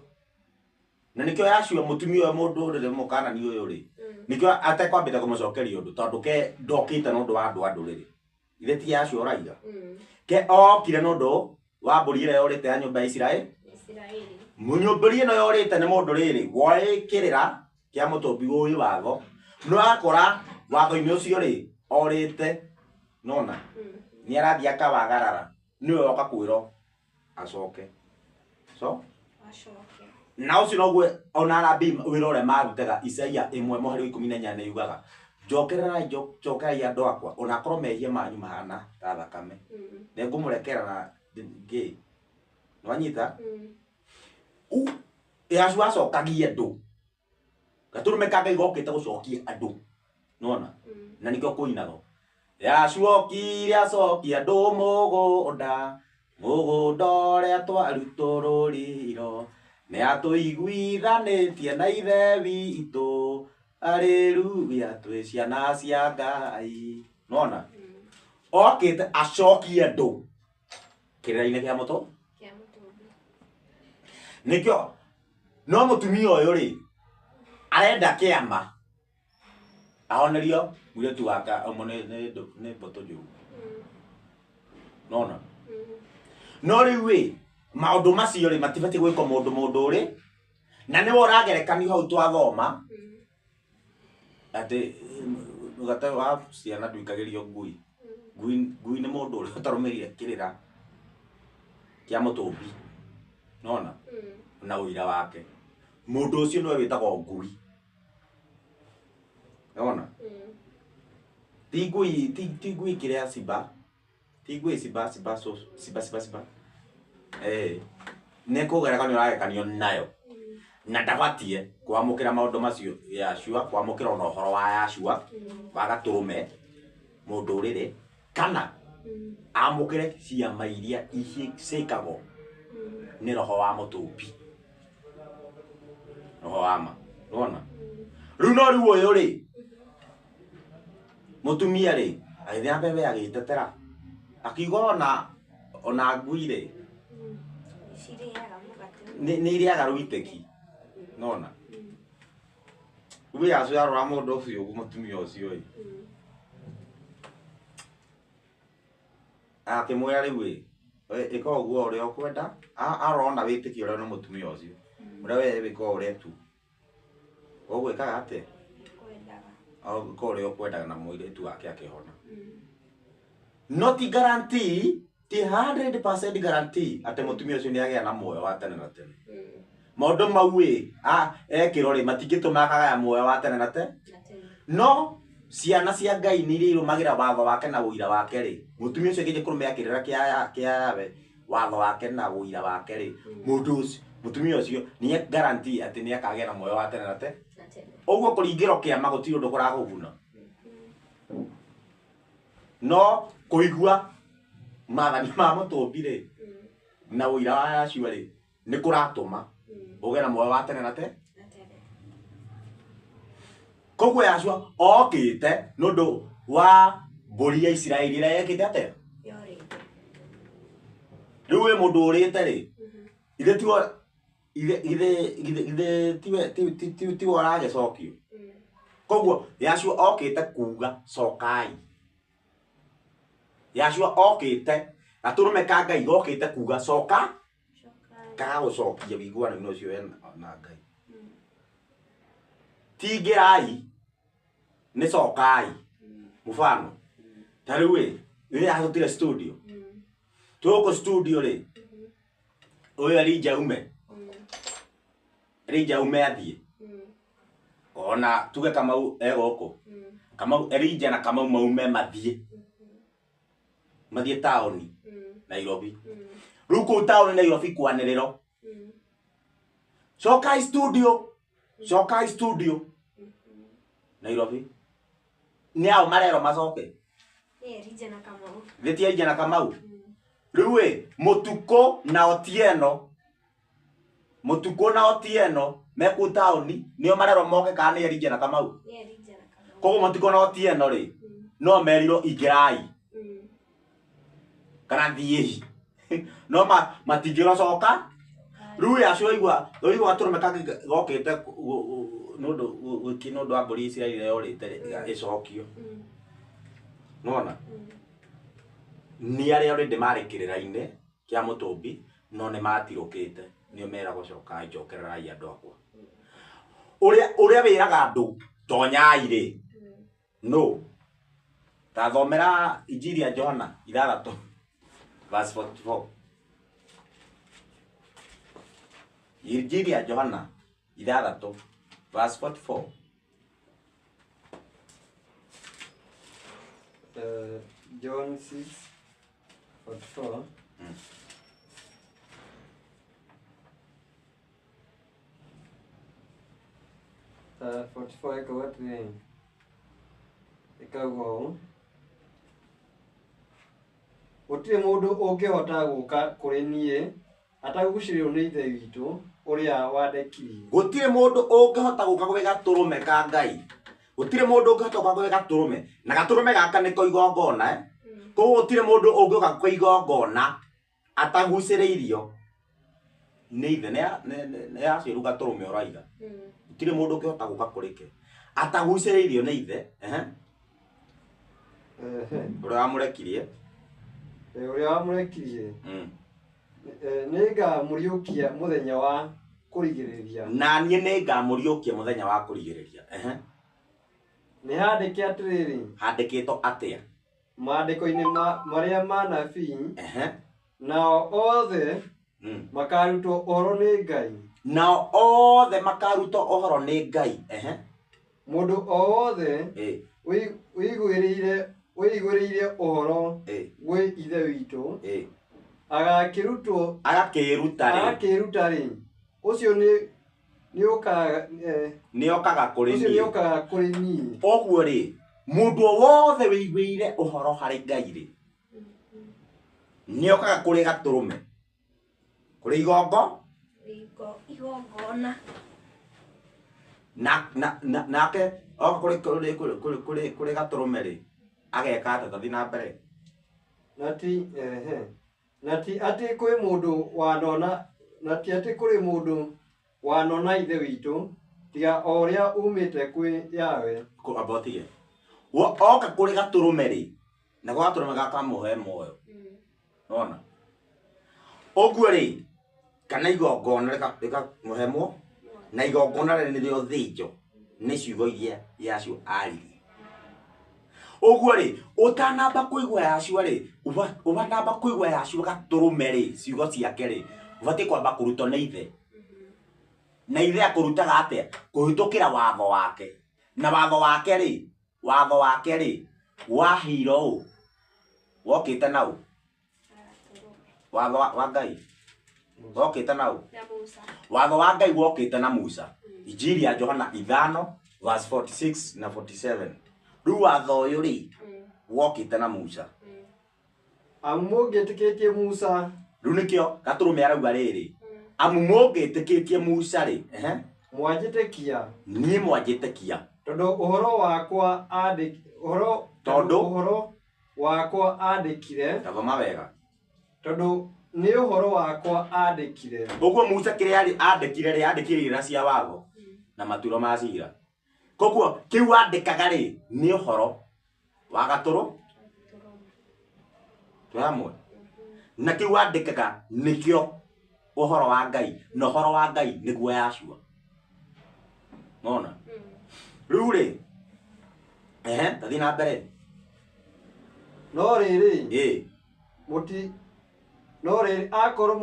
Na nĩkĩo yacio mũtumia ũyũ, mũndũ ũrĩ mũkanani ũyũ rĩ, nĩkĩo atekwambĩte kũmũcokeria ũndũ, tondũ ke ndokĩte nĩ ũndũ wa andũ a ndũrĩrĩ. Ithe ti yacio ũraiga ke okire nĩ ũndũ wa mbũri ĩrĩa yorĩte ya nyũmba ya Isiraeli. Isiraeli. Mbũri ĩno yorĩte nĩ mũndũ rĩrĩ woĩkĩrĩra kĩa mũtũmbi ũĩ watho, no akora watho-inĩ ũcio rĩ orĩte, nona nĩ arathiĩ akawagarara, nĩwe woka kwĩrwo acoke. So Acoke. Na ũcio noguo ona anabii wĩra ũrĩa marutaga. Isaia 1:14 yugaga, njokererai, njokerai andũ akwa, ona akorwo mehia manyu mahana ta thakame, nĩngũmũrekera na ngĩ nĩwanyita. Yahshua acokagia andũ, gatũrũme ka Ngai gokĩte gũcokia andũ, nona na nĩkĩo kũinagwo Yahshua okire acokia andũ mũgũnda, mũgũnda ũrĩa twarutũrũrirwo, nĩ atũiguithanĩtie na Ithe witũ, haleluya, twĩ ciana cia Ngai. Nona okĩte acokie andũ kĩrĩra-inĩ kĩa mũtũ Kĩa mũtũmbi. Nĩkĩo no mũtumia ũyũ rĩ arenda kĩama ahonerio mũirĩtu wake ũmwe nĩ mbũtũ njũru. Nona no rĩu ĩ, maũndũ macio rĩ, matibatiĩ gwĩkwo mũndũ ũrĩ na nĩwe ũragerekanio hau twathoma atĩ mũgate wa ciana ndũikagĩrio ngui. Ngui, ngui nĩ mũndũ ũrĩa ũtarũmĩrĩire kĩrĩra kĩa mũtũmbi, nona na ũira wake, mũndũ ũcio nĩwe wĩtagwo ngui. Nona ti ngui, ti ngui kĩrĩa ciba, ti ngui ciba ciba, so ciba ciba ciba, nĩ kũgerekanio ũragerekanio nayo, na ndabatiĩ kwamũkĩra maũndũ macio Yahshua, kwamũkĩra ona ũhoro wa Yahshua wa gatũrũme mũndũ ũrĩrĩ, kana amũkĩre ciama iria ciĩkagwo nĩ roho wa mũtũmbi, roho wa ma. Nĩwona rĩu, no rĩu ũyũ rĩ, mũtumia rĩ, agĩthiĩ na mbere agĩtetera akiuga ona ngui rĩ Cirĩaga mũgate. Nĩ irĩaga rũitĩki. Nona rĩu Yahshua arora mũndũ ũcio, mũtumia ũcio ĩ, akĩmwĩra rĩu ĩ, ĩka ũguo ũrĩa ũkwenda. Arona wĩtĩkio ũrĩa nĩ mũtumia ũcio ũrĩa we wĩka ũrĩa tu ũgwĩkaga atĩa. Kwendaga. Ĩka ũrĩa ũkwendaga, na mũirĩtu wake akĩhona. No ti guarantee, ti 100% guarantee atĩ mũtumia ũcio nĩ agĩa na muoyo wa tene na tene. Maũndũ mau ĩ ekĩrwo rĩ, matingĩtũma akagaya muoyo wa tene na tene. Na tene. No ciana cia Ngai nĩ iria irũmagĩra watho wake na ũira wake rĩ, mũtumia ũcio angĩnjia kũrũmĩrĩra kĩrĩra kĩa Yahweh, watho wake na ũira wake rĩ, mũndũ ũcio, mũtumia ũcio nĩ guarantee atĩ nĩ akagĩa na muoyo wa tene na tene. Na tene. Ũguo kũringĩrwo kĩama gũtirĩ ũndũ kũrakũguna, no kũigua maathani ma mũtũmbi rĩ na ũira wa Yahshua rĩ, nĩ kũratũma ũgĩe na muoyo wa tene na tene. Na tene. Koguo Yahshua okĩte nĩ ũndũ wa Mbũri ya Isiraeli ĩrĩa yekĩte atĩa? Yorĩte. Rĩu wĩ mũndũ ũrĩte rĩ, ithe tiwe ithe ithe ithe ithe tiwe tiwe ũragĩcokio. Koguo Yahshua okĩte kuga cokai. Yahshua okĩte gatũrũme ka Ngai gokĩte kuga coka, kagagũcokia wĩiguano-inĩ ũcio we na Ngai. Ti ingĩrai, nĩ cokai. Mfano ta rĩu ĩ, rĩrĩa hatũtire studio, twĩ gũkũ studio rĩ, ũyũ Elijah ume, Elijah ume athiĩ, ona tuge Kamau e gũkũ, Kamau Elijah na Kamau maume mathiĩ, mathiĩ taũni Nairobi. Rĩu kũu taũni Nairobi kwanĩrĩrwo, cokai studio, cokai studio Nairobi. Nĩ ao marerwo macoke? Nĩ Elijah na Kamau. Nĩ ti Elijah na Kamau? Rĩu ĩ, Mũtukũ na Otieno, Mũtukũ na Otieno me kũu taũni nĩo marerwo moke kana nĩ Elijah na Kamau? Nĩ Elijah na Kamau. Koguo Mũtukũ na Otieno rĩ, no merirwo ingĩrai kana thiĩi, no matingĩrwo coka. Rĩu acio waigua waigua gatũrũme kangĩ gokĩte nĩ ũndũ wa mbũri Isiraeli ĩrĩa yorĩte ĩcokio. Nĩwona? Nĩ arĩa already marĩ kĩrĩra-inĩ kĩa mũtũmbi no nĩ matirũkĩte, nĩo meragwo cokai, njokererai andũ akwa. Ũrĩa ũrĩa wĩraga andũ tonyai rĩ, no ta thomera Injiri ya Johana 6 verse 44. Injiri ya Johana 6 verse 44. John 6 44. 44 ĩkauga atĩrĩrĩ, ĩkauga ũũ, gũtirĩ mũndũ ũngĩhota gũka kũrĩ niĩ atagucĩrĩirio nĩ Ithe witũ ũrĩa wandekirie. Gũtirĩ mũndũ ũngĩhota gũka gwĩ gatũrũme ka Ngai. Gũtirĩ mũndũ ũngĩhota gũka gwĩ gatũrũme. Na gatũrũme gaka nĩko igongona, eh? Koguo gũtirĩ mũndũ ũngĩũka kwĩ igongona atagucĩrĩirio nĩ ithe. Nĩ aciĩru gatũrũme ũraiga. Gũtirĩ mũndũ ũngĩhota gũka kũrĩ ke atagucĩrĩirio nĩ ithe, ehe, ũrĩa wamũrekirie. Ũrĩa wamũrekirie. Nĩngamũriũkia mũthenya wa kũrigĩrĩria. Na niĩ nĩngamũriũkia mũthenya wa kũrigĩrĩria. Ehe. Nĩ handĩke atĩrĩrĩ, Handĩkĩtwo atĩa? Maandĩko-inĩ marĩa manabii, Ehe. nao othe makarutwo ũhoro nĩ Ngai. Nao othe makarutwo ũhoro nĩ Ngai. Ehe. Mũndũ o wothe wĩiguĩrĩire ũhoro gwĩ Ithe witũ agakĩrutwo Agakĩĩruta rĩ, agakĩĩruta rĩ, ũcio nĩ nĩũkaga nĩokaga kũrĩ ũcio niĩ. Nĩũkaga kũrĩ niĩ. Ũguo rĩ, mũndũ o wothe wĩiguĩire ũhoro harĩ Ngai rĩ, nĩokaga kũrĩ gatũrũme, kũrĩ igongo Igongona. Na na na nake oka kũrĩ kũrĩ kũrĩ kũrĩ kũrĩ kũrĩ gatũrũme rĩ, ageka atĩa? Tathiĩ na mbere. Na ti ehe na ti atĩ kwĩ mũndũ wanona na ti atĩ kũrĩ mũndũ wanona Ithe witũ tiga o ũrĩa umĩte kwĩ Yahweh. Amba ũtige. Oka kũrĩ gatũrũme rĩ, nako gatũrũme gakamũhe muoyo. Nona ũguo rĩ, kana igongona rĩkamũhe muoyo, na igongona rĩrĩ nĩrĩo thĩnjo, nĩ ciugo iria Yahshua aririe. Ũguo rĩ, ũtanamba kũigua Yahshua rĩ, ũtanamba kũigua Yahshua gatũrũme rĩ, ciugo ciake rĩ, ũbatiĩ kwamba kũrutwo nĩ ithe. Na ithe akũrutaga atĩa? Kũhĩtũkĩra watho wake. Na watho wake rĩ, watho wake rĩ, waheirwo ũ? Wokĩte na ũ? Watho wa Ngai wokĩte na ũ? Na Musa. Watho wa Ngai wokĩte na Musa. Injiri ya Johana 5 verse 46 na 47. Rĩu watho ũyũ rĩ, wokĩte na Musa. Amu mũngĩtĩkĩtie Musa, Rĩu nĩkĩo gatũrũme arauga rĩrĩ, amu mũngĩtĩkĩtie Musa rĩ, ehe, mwanjĩtĩkia, niĩ mwanjĩtĩkia, tondũ ũhoro wakwa andĩk ũhoro Tondũ? Ũhoro wakwa andĩkire. Tathoma wega. Tondũ nĩ ũhoro wakwa andĩkire. Ũguo Musa kĩrĩa andĩkire rĩ, andĩkire irĩra cia watho na matuĩro ma cira. Koguo kĩu andĩkaga rĩ nĩ ũhoro wa gatũrũ twĩ hamwe, na kĩu andĩkaga nĩkĩo ũhoro wa Ngai, na ũhoro wa Ngai nĩguo Yahshua. Nona rĩu rĩ, ehe, tathiĩ na mbere. No rĩrĩ, no rĩrĩ akorwo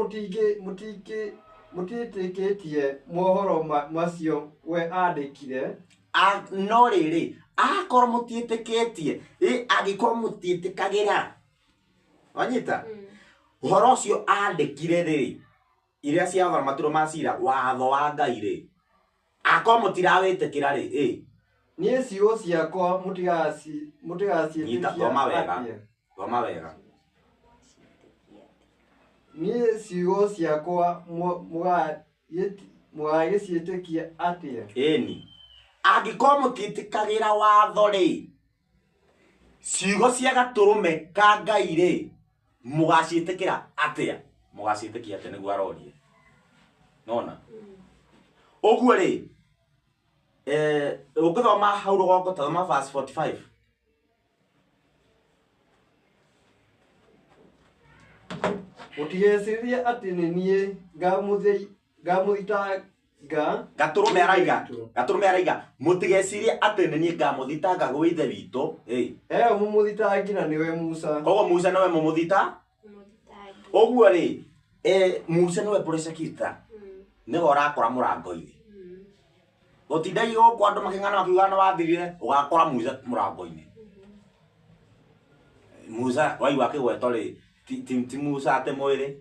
mũtiĩtĩkĩtie mohoro macio we andĩkire. No rĩrĩ akorwo mũtiĩtĩkĩtie, angĩkorwo mũtiĩtĩkagĩra, wanyita ũhoro ũcio andĩkire rĩ, iria cia watho na matuĩro ma cira, watho wa Ngai rĩ, akorwo mũtirawĩtĩkĩra rĩ, niĩ ciugo ciakwa mũtigaciĩtĩkia. Thoma wega. Thoma wega. Niĩ ciugo ciakwa mũgagĩciĩtĩkia atĩa? Ĩni, angĩkorwo mũtiĩtĩkagĩra watho rĩ, ciugo cia gatũrũme ka Ngai rĩ, mũgaciĩtĩkĩra atĩa? Mũgaciĩtĩkia atĩa nĩguo arorie. Nona ũguo rĩ, ũngĩthoma hau rũgongo, tathoma verse 45. Mũtigecirie atĩ nĩ niĩ ngamũthitanga. Gatũrũme araiga, gatũrũme araiga, mũtigecirie atĩ nĩ niĩ ngamũthitanga gwĩ Ithe witũ. Eyo mũmũthitangi na nĩwe Musa. Koguo Musa nĩwe mũmũthita. Ũguo rĩ, Musa nĩwe prosecutor, nĩwe ũrakora mũrango-inĩ. Gũtindagia gũkũ andũ makĩng'ana makiuga nĩ wathirire, ũgakora Musa mũrango-inĩ. Musa waigua akĩgwetwo rĩ, ti Musa atĩ mwĩrĩ,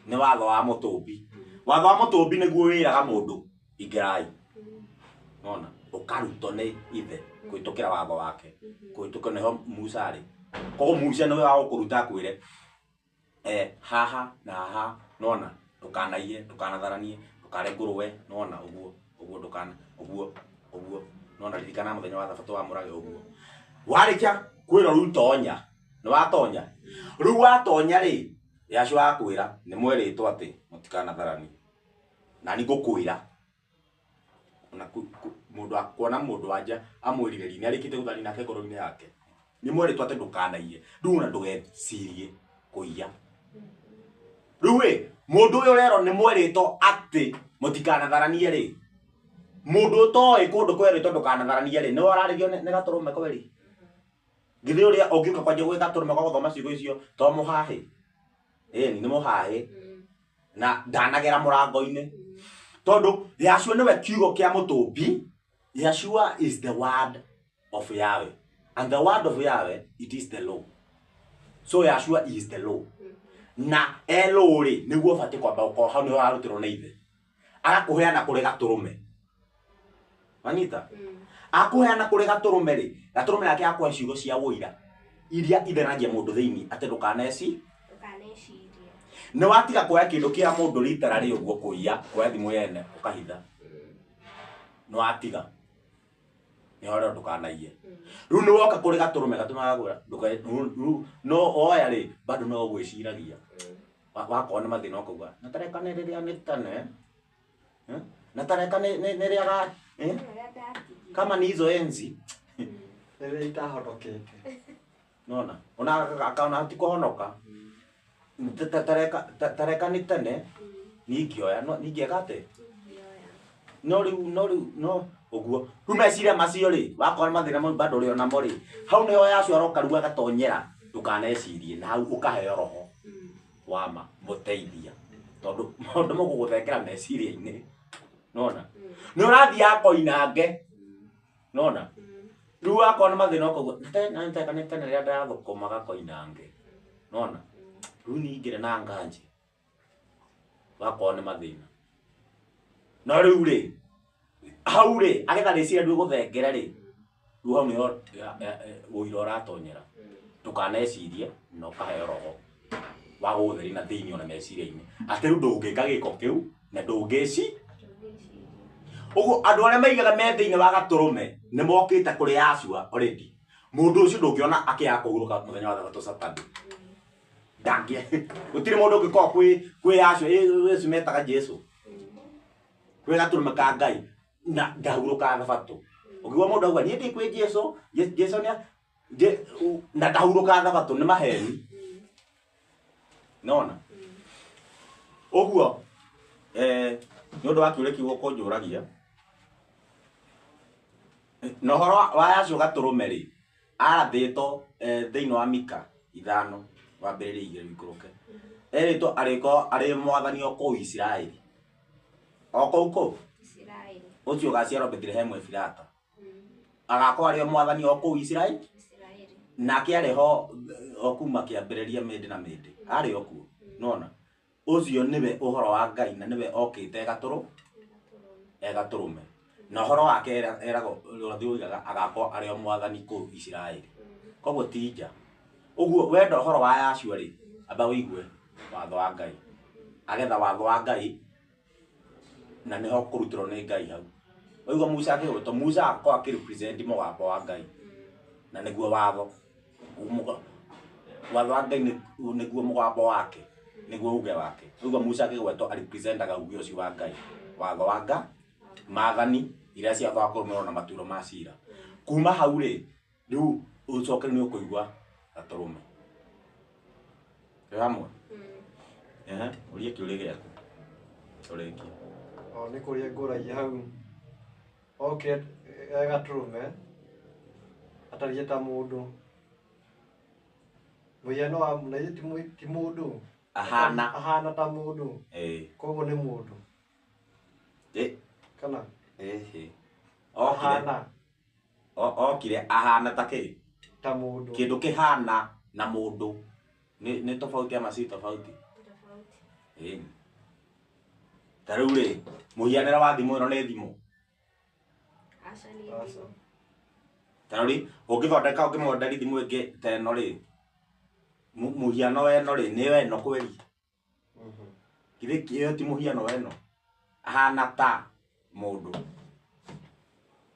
nĩ watho wa mũtũmbi. Watho wa mũtũmbi nĩguo wĩraga mũndũ ingĩrai. Nona ũkarutwo nĩ ithe kũhĩtũkĩra watho wake, kũhĩtũkĩra nĩho Musa rĩ. Koguo Musa nĩwe wa gũkũruta akwĩre haha na haha, nona ndũkanaiye, ndũkanatharanie, ndũkare ngũrwe, nona ũguo ũguo, ndũkana ũguo ũguo, nona ririkana mũthenya wa thabatũ wa mũrage ũguo. Warĩkia kwĩrwo rĩu tonya, nĩ watonya. Rĩu watonya rĩ, Yahshua akwĩra nĩ mwerĩtwo atĩ mũtikanatharanie, na niĩ ngũkwĩra ona mũndũ akuona mũndũ wanja amwĩrirĩrie nĩ arĩkĩtie gũthani nake ngoro-inĩ yake. Nĩ mwerĩtwo atĩ ndũkanaiye, rĩu ona ndũgecirie kũiya. Rĩu ĩ, mũndũ ũyũ ũrerwo nĩ mwerĩtwo atĩ mũtikanatharanie rĩ, mũndũ ũtoĩ kũndũ kwerĩtwo ndũkanatharanie rĩ, nĩwe ũrarĩrio nĩ gatũrũme kweri. Githĩ ũrĩa ũngĩũka kwanjia gwĩ gatũrũme gwa gũthoma ciugo icio to mũhahĩ? Ĩni nĩ mũhahĩ na ndanagera mũrango-inĩ, tondũ Yahshua nĩwe kiugo kĩa mũtũmbi. Yahshua is the word of Yahweh, and the word of Yahweh, it is the law. So Yahshua is the law. Na e law rĩ, nĩguo ũbatiĩ kwamba gũkorwo hau nĩho ũrarutĩrwo nĩ ithe, agakũheana kũrĩ gatũrũme. Wanyita? Akũheana kũrĩ gatũrũme rĩ, gatũrũme nake akũhe ciugo cia ũira iria itheragia mũndũ thĩinĩ atĩ ndũkaneci. Nĩ watiga kuoya kĩndũ kĩa mũndũ ritara rĩ ũguo, kũiya, kuoya thimũ yene ũkahitha, nĩ watiga, nĩ ũrĩa ndũkanaiye. Rĩu nĩ woka kũrĩ gatũrũme, gatũrũme gagakwĩra no oya rĩ, bado no ũgwĩciragia. Wakorwo nĩ mathĩna ũkauga na tareka nĩ rĩrĩa nĩ tene, na tareka nĩ rĩaga kama ni hizo enzi rĩrĩa itahonokete. Nona ona akaona ti kũhonoka, tareka nĩ tene ningĩoya, ningĩeka atĩ no rĩu, no rĩu no ũguo. Rĩu meciria macio rĩ, wakorwo nĩ mathĩna mau bado ũrĩ onamo rĩ, hau nĩho Yahshua aroka rĩu agatonyera, ndũkanecirie, na hau ũkaheo roho wa ma mũteithia, tondũ maũndũ megũgũthengera meciria-inĩ. Nona nĩ ũrathiĩ akoinange. Nona rĩu wakorwo nĩ mathĩna ũkauga na nĩ tene rĩrĩa ndathũkũmaga koinange. Nona rĩu ningĩre na nganje, wakorwo nĩ mathĩna. No rĩu rĩ, hau rĩ, agetha rĩciria rĩu gũthengera rĩ, rĩu hau nĩho ũira ũratonyera, ndũkanecirie na ũkaheo roho wa gũgũtheria na thĩinĩ ona meciria-inĩ, atĩ rĩu ndũngĩka gĩko kĩu na ndũngĩci. Ũguo andũ arĩa maigaga me thĩinĩ wa gatũrũme nĩ mokĩte kũrĩ Yahshua already. Mũndũ ũcio ndũngĩona akĩaga kũhurũka mũthenya wa thabatũ Saturday. Ndangĩ gũtirĩ mũndũ ũngĩkorwo kwĩ acio acio metaga Jesu. Kwĩ gatũrũme ka Ngai na ndahurũkaga thabatũ. Ũngĩigua mũndũ auga niĩ ndĩ kwĩ Jesu, Jesu nĩ na ndahurũkaga thabatũ nĩ maheni. Nona? Ũguo nĩ ũndũ wa kĩũria kĩu ũkũnjũragia. Na ũhoro wa acio gatũrũme rĩ, arathĩtwo thĩinĩ wa Mika 5 wambĩrĩrie 2 ũikũrũke. Erĩtwo arĩkorwo arĩ mwathani o kũu Isiraeli. O kũu kũ? Isiraeli. Ũcio ũgaciarwo Bethilehemu Efirata. Agakorwo arĩ o mwathani o kũu Isiraeli. Isiraeli. Nake arĩ ho o kuma kĩambĩrĩria mĩndĩ na mĩndĩ. Arĩ o kuo. Nona? Ũcio nĩwe ũhoro wa Ngai na nĩwe okĩte egatũrũme. Na ũhoro wake eragwo ũrathi ũigaga agakorwo arĩ o mwathani kũu Isiraeli. Koguo ti nja. Ũguo wenda ũhoro wa Yahshua rĩ, amba ũigue watho wa Ngai. Agetha watho wa Ngai na nĩho kũrutĩrwo nĩ Ngai hau. Waigua Musa akĩgwetwo, Musa akorwo akĩrepresent mũgambo wa Ngai. Na nĩguo watho. Watho wa Ngai nĩguo mũgambo wake, nĩguo uge wake. Waigua Musa akĩgwetwo arepresentaga uge ũcio wa Ngai. Watho wa Ngai, maathani iria ciatho wa kũrũmĩrĩrwo na matuĩro ma cira. Kuma hau rĩ, rĩu ũcoke nĩ ũkũigua gatũrũme. Twĩ hamwe? Ehe, ũrie kĩũria gĩaku. Ũrĩkie. O nĩ kũrĩa ngũragia hau. Okire e gatũrũme atariĩ ta mũndũ. Mũhiano wa na ithuĩ ti mũndũ. Ahana. Ahana ta mũndũ. Ĩĩ. Koguo nĩ mũndũ. Ĩ. Kana? Ĩhĩ. Okire. Ahana. Okire ahana ta kĩ? Ta mũndũ. Kĩndũ kĩhana na mũndũ. Nĩ tofauti ama si tofauti? Tofauti. Ĩĩ. Ta rĩu rĩ, mũhianĩre wa thimũ ĩno nĩ thimũ. Aca nĩ Aca. thimũ. Ta rĩu rĩ, ũngĩthondeka ũngĩmonderi thimũ ĩngĩ ta ĩno rĩ, mũhiano wa ĩno rĩ, nĩyo ĩno kweri. Githĩ ĩyo ti mũhiano wa ĩno? Ahana ta mũndũ.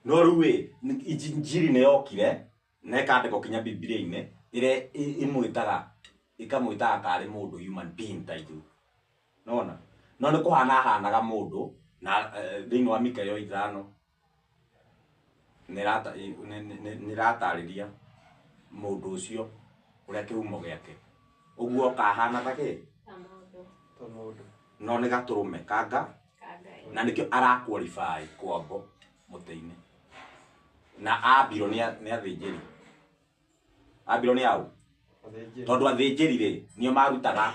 No rĩu rĩ, injiri nĩ yokire na ĩkandĩkwo kinya Bibilia-inĩ ĩrĩa ĩmwĩtaga ĩkamwĩtaga tarĩ mũndũ human being ta ithuĩ. Nona? No nĩ kũhana ahanaga mũndũ na thĩinĩ wa Mika ĩyo 5 nĩ ĩratarĩria mũndũ ũcio ũrĩa kĩhumo gĩake. Ũguo kahana ta kĩ? Ta mũndũ. Ta mũndũ. No nĩ gatũrũme kanga Ka Ngai. na nĩkĩo ara qualify kwambwo mũtĩ-inĩ. Na ambirwo nĩ athĩnjĩri. Ambirwo nĩ au? Athĩnjĩri. Tondũ athĩnjĩri rĩ, nĩo marutaga,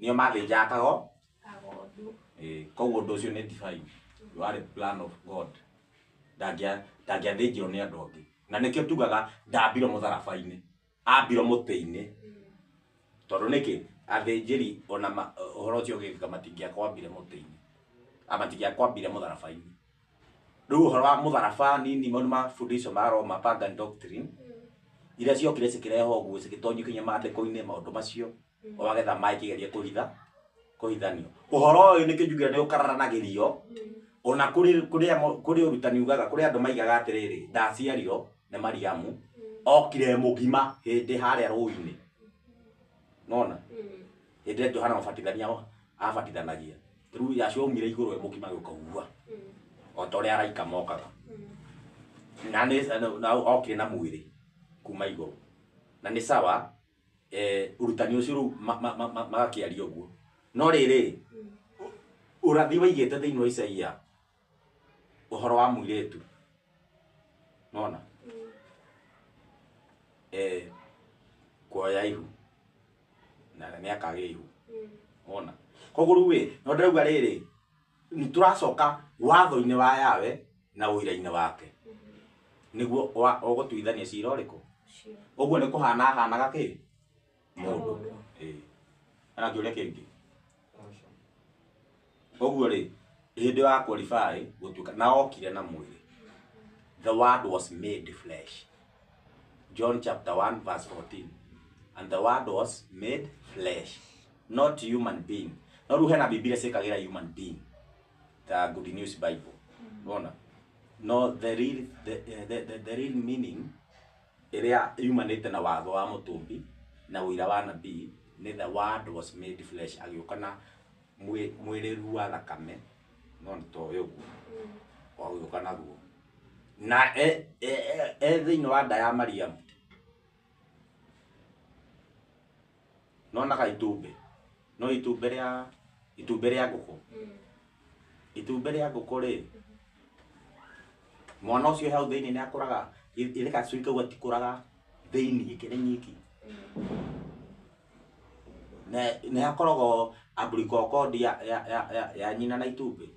nĩo mathĩnjaga kago. Kagondu. Ĩĩ, koguo ũndũ ũcio nĩ divine. Warĩ plan of God. Ndangĩathĩnjirwo nĩ andũ angĩ. Na nĩkĩo tugaga ndambirwo mũtharaba-inĩ. Ambirwo mũtĩ-inĩ. Tondũ nĩkĩ? Athĩnjĩri ona ũhoro ũcio ũgĩkĩka matingĩakwambire mũtĩ-inĩ. Matingĩakwambire mũtharaba-inĩ. Rĩu ũhoro wa mũtharaba nini maũndũ ma fundisho ma Roma pagan doctrine iria ciokire cikĩrehwo ũguo cigĩtonyio kinya maandĩko-inĩ maũndũ macio wagetha maĩ kĩgeria kũhitha kũhithanio. Ũhoro ũyũ nĩkĩo njugire nĩ ũkararanagĩrio ona kũrĩ ũrutani ugaga kũrĩ andũ maigaga atĩrĩrĩ ndaciarirwo nĩ Mariamu okire mũgima hĩndĩ harĩa rũĩ-inĩ. Nona? Hĩndĩ ĩrĩa Johana Mũbatithania abatithanagia. Rĩu Yahshua aumire igũrũ e mũgima agĩũka ũguo. O ta ũrĩa araika mokaga. Na nĩ na okire na mwĩrĩ kuma igũrũ. Na nĩ sawa ũrutani ũcio rĩu magakĩaria ũguo. No rĩrĩ, ũrathi waigĩte thĩinĩ wa Isaia ũhoro wa mũirĩtu. Nona? Kuoya ihu. Na nĩ akagĩa ihu. Wona? Koguo rĩu ĩ, no ndĩrauga rĩrĩ, nĩ tũracoka watho-inĩ wa Yahweh na ũira-inĩ wake. Nĩguo ũgũtuithania cira ũrĩkũ? Ũguo nĩ kũhana ahanaga kĩ? Mũndũ. Ĩĩ. Hena kĩũria kĩngĩ? Ũguo rĩ, hĩndĩ wa qualify gũtuĩka na okire na mwĩrĩ. The word was made flesh. John chapter 1 verse 14. And the word was made flesh, not human being. No rĩu hena Bibilia ciĩkagĩra human being. The Good News Bible. Unaona? No, the real meaning Ĩrĩa yumanĩte na watho wa mũtũmbi na ũira wa nabii nĩ the word was made flesh, agĩũka na mwĩrĩru wa thakame, no nĩ ta ũyũ ũguo agĩũka naguo na e thĩinĩ wa nda ya Mariamu. Nonaga itumbĩ, no itumbĩ rĩa ngũkũ, itumbĩ rĩa ngũkũ rĩ, mwana ũcio hau thĩinĩ nĩ akũraga, ithe gacui kau gatikũraga thĩinĩ kĩrĩ nyiki. Nĩ hakoragwo umbilical cord ya nyina na itumbĩ.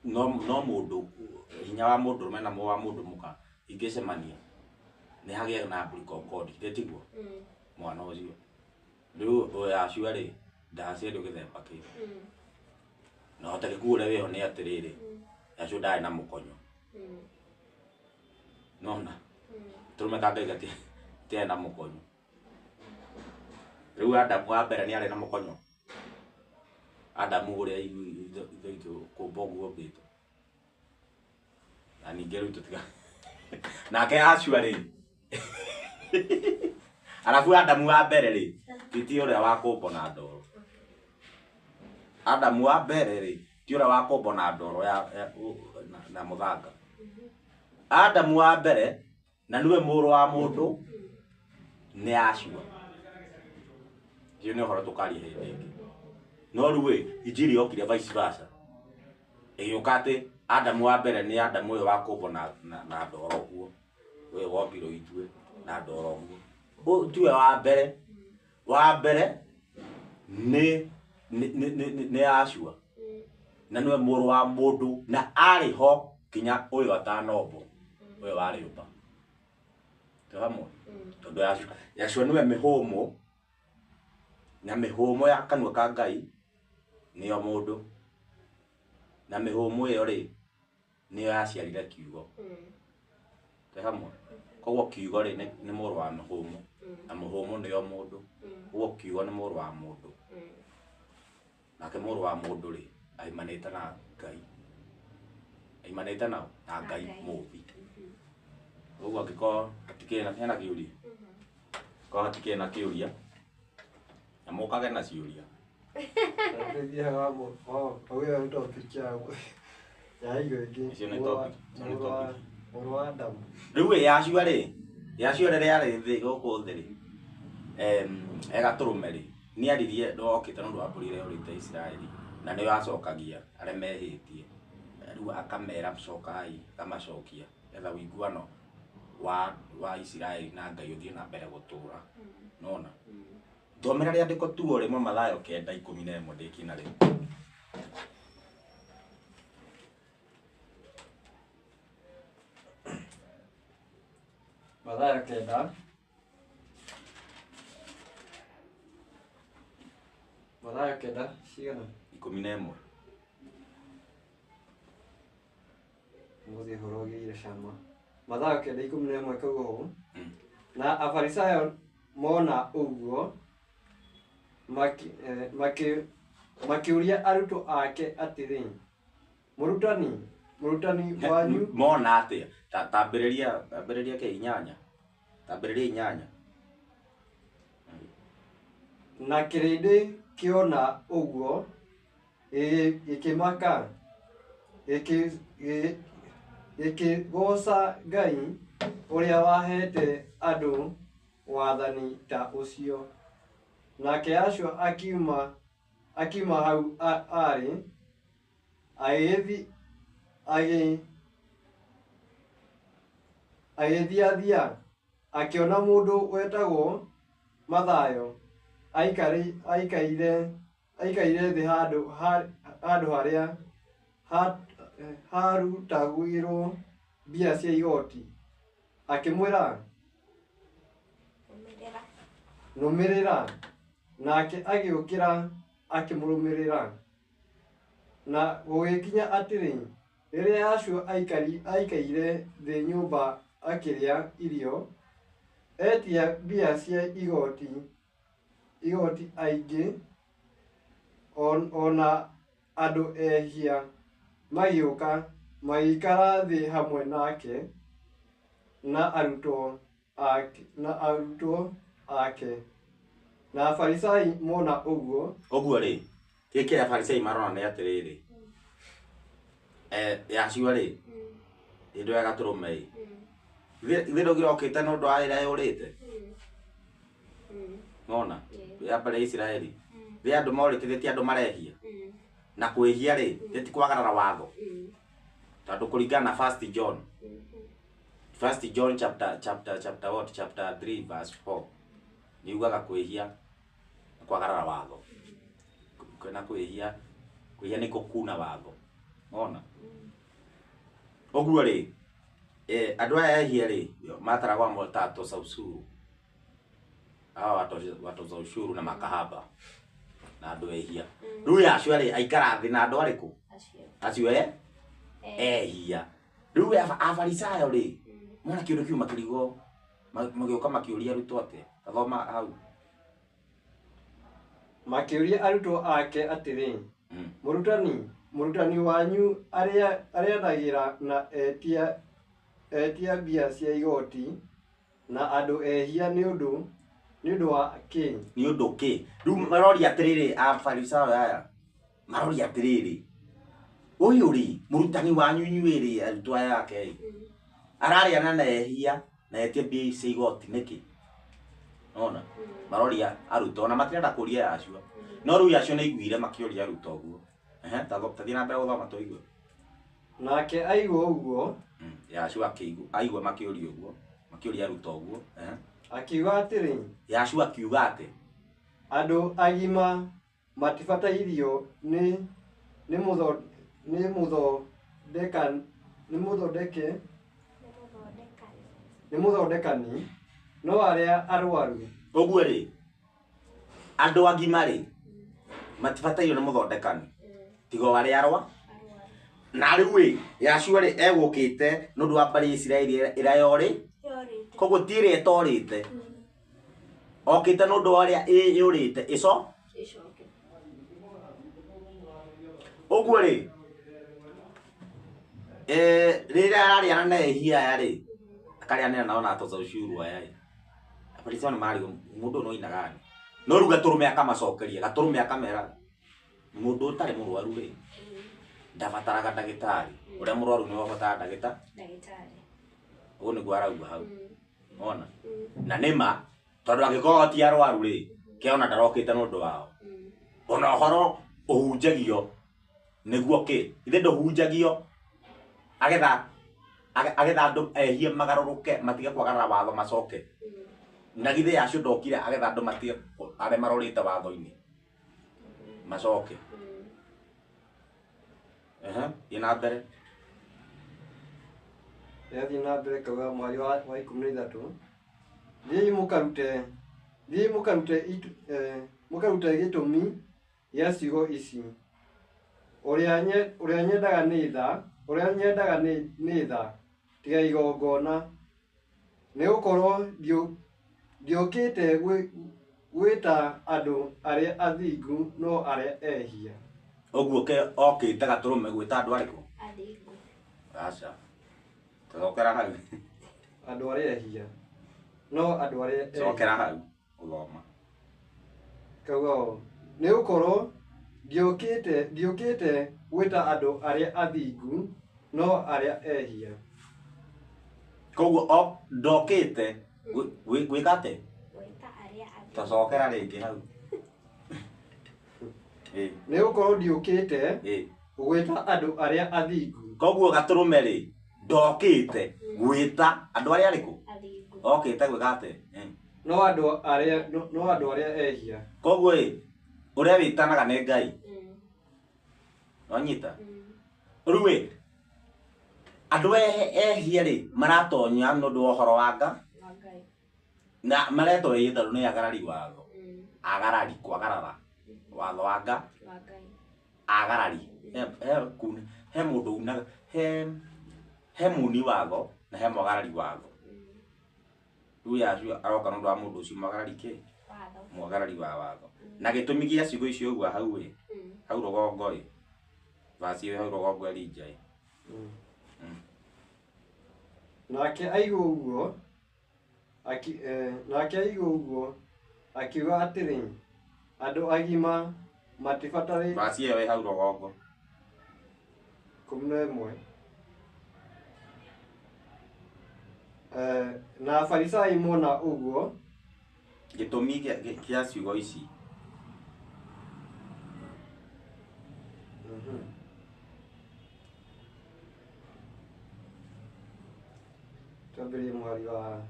No mũndũ, hinya wa mũndũrũme na wa mũndũ mũka ingĩcemania nĩ hagĩaga na umbilical cord, githĩ tiguo? Mwana ũcio rĩu ũyũ acio rĩ ndaciarirwo gĩthemba kĩu. Na ũhotekeku ũrĩa wĩho nĩ atĩrĩrĩ, acio ndarĩ na mũkonyo. Nona tũrũme ka Ngai gatiarĩ na mũkonyo. Rĩu Adamu wa mbere nĩ arĩ na mũkonyo. Adamu ũrĩa ithe witũ kũmba ũguo ombĩtwo. Na ningĩ rĩu tũtiga nake Acua rĩ, arabu Adamu wa mbere rĩ ti ũrĩa wa kũmbwo na ndoro. Adamu wa mbere rĩ ti ũrĩa wa kũmbwo na ndoro na mũthanga. Adamu wa mbere na nĩwe mũrũ wa mũndũ nĩ Acua. Ũcio nĩ ũhoro tũkaria hĩndĩ ĩngĩ. No rĩu ĩ, injiri yokire vice versa. Ĩgĩũka atĩ Adamu wa mbere nĩ Adamu ũyũ wa kũmbwo na ndoro ũguo, ũyũ wombirwo ithuĩ na ndoro ũguo. Ũyũ tiwe wa mbere. Wa mbere nĩ Acua. Na nĩwe mũrũ wa mũndũ na arĩ ho kinya ũyũ atanombwo, ũyũ wa rĩũmba. Twĩ hamwe? Tondũ Yahshua nĩwe mĩhũmũ, na mĩhũmũ ya kanua ka Ngai nĩyo mũndũ, na mĩhũmũ ĩyo rĩ nĩyo yaciarire kiugo. Twĩ hamwe? Koguo kiugo rĩ nĩ mũrũ wa mĩhũmũ, na mũhũmũ nĩyo mũndũ. Koguo kiugo nĩ mũrũ wa mũndũ. Nake mũrũ wa mũndũ rĩ aimanĩte na Ngai, aimanĩte na Ngai mũmbi. Koguo angĩkorwo hatikĩrĩ na hena kĩũria, korwo hatikĩrĩ na kĩũria, na mũkage na ciũria. Icio nĩ topic, icio nĩ topic. Rĩu ĩ Yahshua rĩ, Yahshua rĩrĩa arĩ thĩ gũkũ thĩ rĩ, e gatũrũme rĩ, nĩ aririe okĩte nĩ ũndũ wa mbũri ĩrĩa yorĩte Isiraeli, na nĩyo acokagia arĩa mehĩtie. Rĩu akamera cokai, akamacokia getha ũiguano wa Isiraeli na Ngai ũthiĩ na mbere gũtũra. Nona thomera rĩandĩko tu o rĩmwe Mathayo 9:11 ndĩkie na rĩu. Mathayo 9. Mathayo 9 cigana? 11. Mũthĩ ũhoro ũgĩire cama. Mathayo 9:11 kauga ũũ. Na Afarisayo mona ũguo makĩũria arutwo ake atĩrĩ, mũrutani wanyu mona atĩa? Tambĩrĩria kĩ inyanya, tambĩrĩria inyanya. Na kĩrĩndĩ kĩona ũguo gĩkĩmaka, gĩkĩgooca Ngai ũrĩa wahete andũ wathani ta ũcio. Nake Yahshua akiuma hau arĩ, agĩthiathia, akĩona mũndũ wetagwo Mathayo aikaire thĩ handũ harĩa harutagĩrwo mbia cia igoti, akĩmwĩra, nũmĩrĩra. Nake agĩũkĩra akĩmũrũmĩrĩra. Na gũgĩkinya atĩrĩ, rĩrĩa Yahshua aikaire thĩ nyũmba akĩrĩa irio, etia mbia cia igoti aingĩ ona andũ ehia magĩũka magĩikara thĩ hamwe nake na arutwo ake na arutwo ake. Na Afarisai mona ũguo, Ũguo rĩ, kĩĩ kĩrĩa Afarisai marona nĩ atĩrĩrĩ, Yahshua rĩ, hĩndĩ ya gatũrũme ĩ, ithe ndũgire okĩte nĩ ũndũ wa ĩrĩa yũrĩte, nona ya mbere ya Isiraeli, thĩ andũ morĩte ti andũ marehia, na kwĩhia rĩ, ti kwagarara watho, tondũ kũringana na First John, First John chapter chapter chapter what chapter 3 verse 4 nĩ yugaga kwĩhia nĩ kwagarara watho, kwĩna kwĩhia, kwĩhia nĩ kũkuna watho, nona ũguo rĩ, andũ aya ehia rĩ mataragwo amwe ta atoza ushuru, hawa watoza ushuru na makahaba na andũ ehia. Rĩu Yahshua rĩ aikara thĩ na andũ arĩkũ? Acio ehia. Rĩu Afarisayo rĩ mona kĩũndũ kĩu makĩrigwo, magĩũka makĩũria arutwo atĩ tathoma hau. Makĩũria arutwo ake atĩrĩ, mũrutani wanyu arĩanagĩra na etia mbia cia igoti na andũ ehia nĩ ũndũ wa kĩ? Nĩ ũndũ kĩ? Rĩu maroria atĩrĩrĩ Afarisayo aya, maroria atĩrĩrĩ, ũyũ rĩ mũrutani wanyu inyuĩ rĩ arutwo aya ake rĩ ararĩana na ehia na etia mbia cia igoti nĩkĩ? Nona maroria arutwo na matirenda kũria Yahshua, no rĩu Yahshua nĩ aiguire makĩũria arutwo ũguo. Tathiĩ na mbere gũthoma tũigue. Nake aigua ũguo, Yahshua akĩigua, aigua makĩũria ũguo, makĩũria arutwo ũguo. Akiuga atĩrĩ, Yahshua akiuga atĩ andũ agima matibatairio nĩ mũthondekani no arĩa arwaru. Ũguo rĩ andũ agima rĩ matibatairio nĩ mũthondekani tiga o arĩa arwaru. Na rĩu ĩ Yahshua rĩ egũkĩte nĩ ũndũ wa mbarĩ ya Isiraeli ĩrĩa yorĩ, koguo ti ĩrĩa ĩtorĩte, okĩte nĩ ũndũ wa ũrĩa yũrĩte ĩco. Ũguo rĩ rĩrĩa ararĩana na ehia aya rĩ akarĩanĩra nao na atoza ushuru aya rĩ, Afarisayo nĩ marigwo mũndũ ũyũ no ainaga nĩ, no rĩu gatũrũme akamacokeria, gatũrũme akamera mũndũ ũtarĩ mũrwaru rĩ ndabataraga ndagĩtarĩ, ũrĩa mũrwaru nĩwe ũbataraga ndagĩtarĩ. Ũguo nĩguo arauga hau, ona na nĩ ma tondũ angĩkorwo ti arwaru rĩ kĩona ndarokĩte nĩ ũndũ wao. Ona ũhoro ũhunjagio nĩguo kĩ ithe ndũhunjagio agetha agetha andũ ehie magarũrũke matige kwagarara watho macoke. Na githĩ Yahshua ndokire agetha andũ matige arĩa marorĩte watho-inĩ macoke. Thiĩ na mbere. Yathiĩ na mbere kauga mweri wa 13, thiĩi mũkarute gĩtũmi gĩa ciugo ici, ũrĩa nyendaga nĩ tha, ũrĩa nyendaga nĩ tha tiga igongona, nĩgũkorwo ndiũkĩte gwĩta andũ arĩa athingu no arĩa ehia. Ũguo okĩte gatũrũme gwĩta andũ arĩkũ? Athingu. Aca. Cokera hau. Andũ arĩa ehia no andũ arĩa ehia. Cokera hau ũthoma. Kauga ũũ, nĩgũkorwo ndiũkĩte gwĩta andũ arĩa athingu no arĩa ehia. Koguo ndokĩte gwĩka atĩa? Gwĩta arĩa athingu. Tacokera rĩngĩ hau. Nĩgũkorwo ndiũkĩte gwĩta andũ arĩa athingu. Koguo gatũrũme rĩ ndokĩte gwĩta andũ arĩa arĩkũ? Athingu. Okĩte gwĩka atĩa? No andũ arĩa ehia. Koguo ĩ ũrĩa wĩtanaga nĩ Ngai. Wanyita? Rĩu ĩ andũ ehia rĩ maratonya nĩ ũndũ wa ũhoro wa Ngai na maretwo ehia tondũ nĩ agarari watho. Agarari kwagarara watho wa Ngai. Agarari he mũndũ unaga he muni watho na he mwagarari watho. Rĩu Yahshua aroka nĩ ũndũ wa mũndũ ũcio mwagarari kĩ? Mwagarari wa watho. Na gĩtũmi gĩa ciugo icio ũguo hau ĩ hau rũgongo ĩ vaci ĩyo hau rũgongo Elijah ĩ. Nake aigua ũguo nake aigua ũguo akiuga atĩrĩ, andũ agima matibatarĩ Vaci ĩyo ĩ hau rũgongo. 11. Na Afarisai mona ũguo Gĩtũmi kĩa ciugo ici. Twambĩrĩrie mũhari wa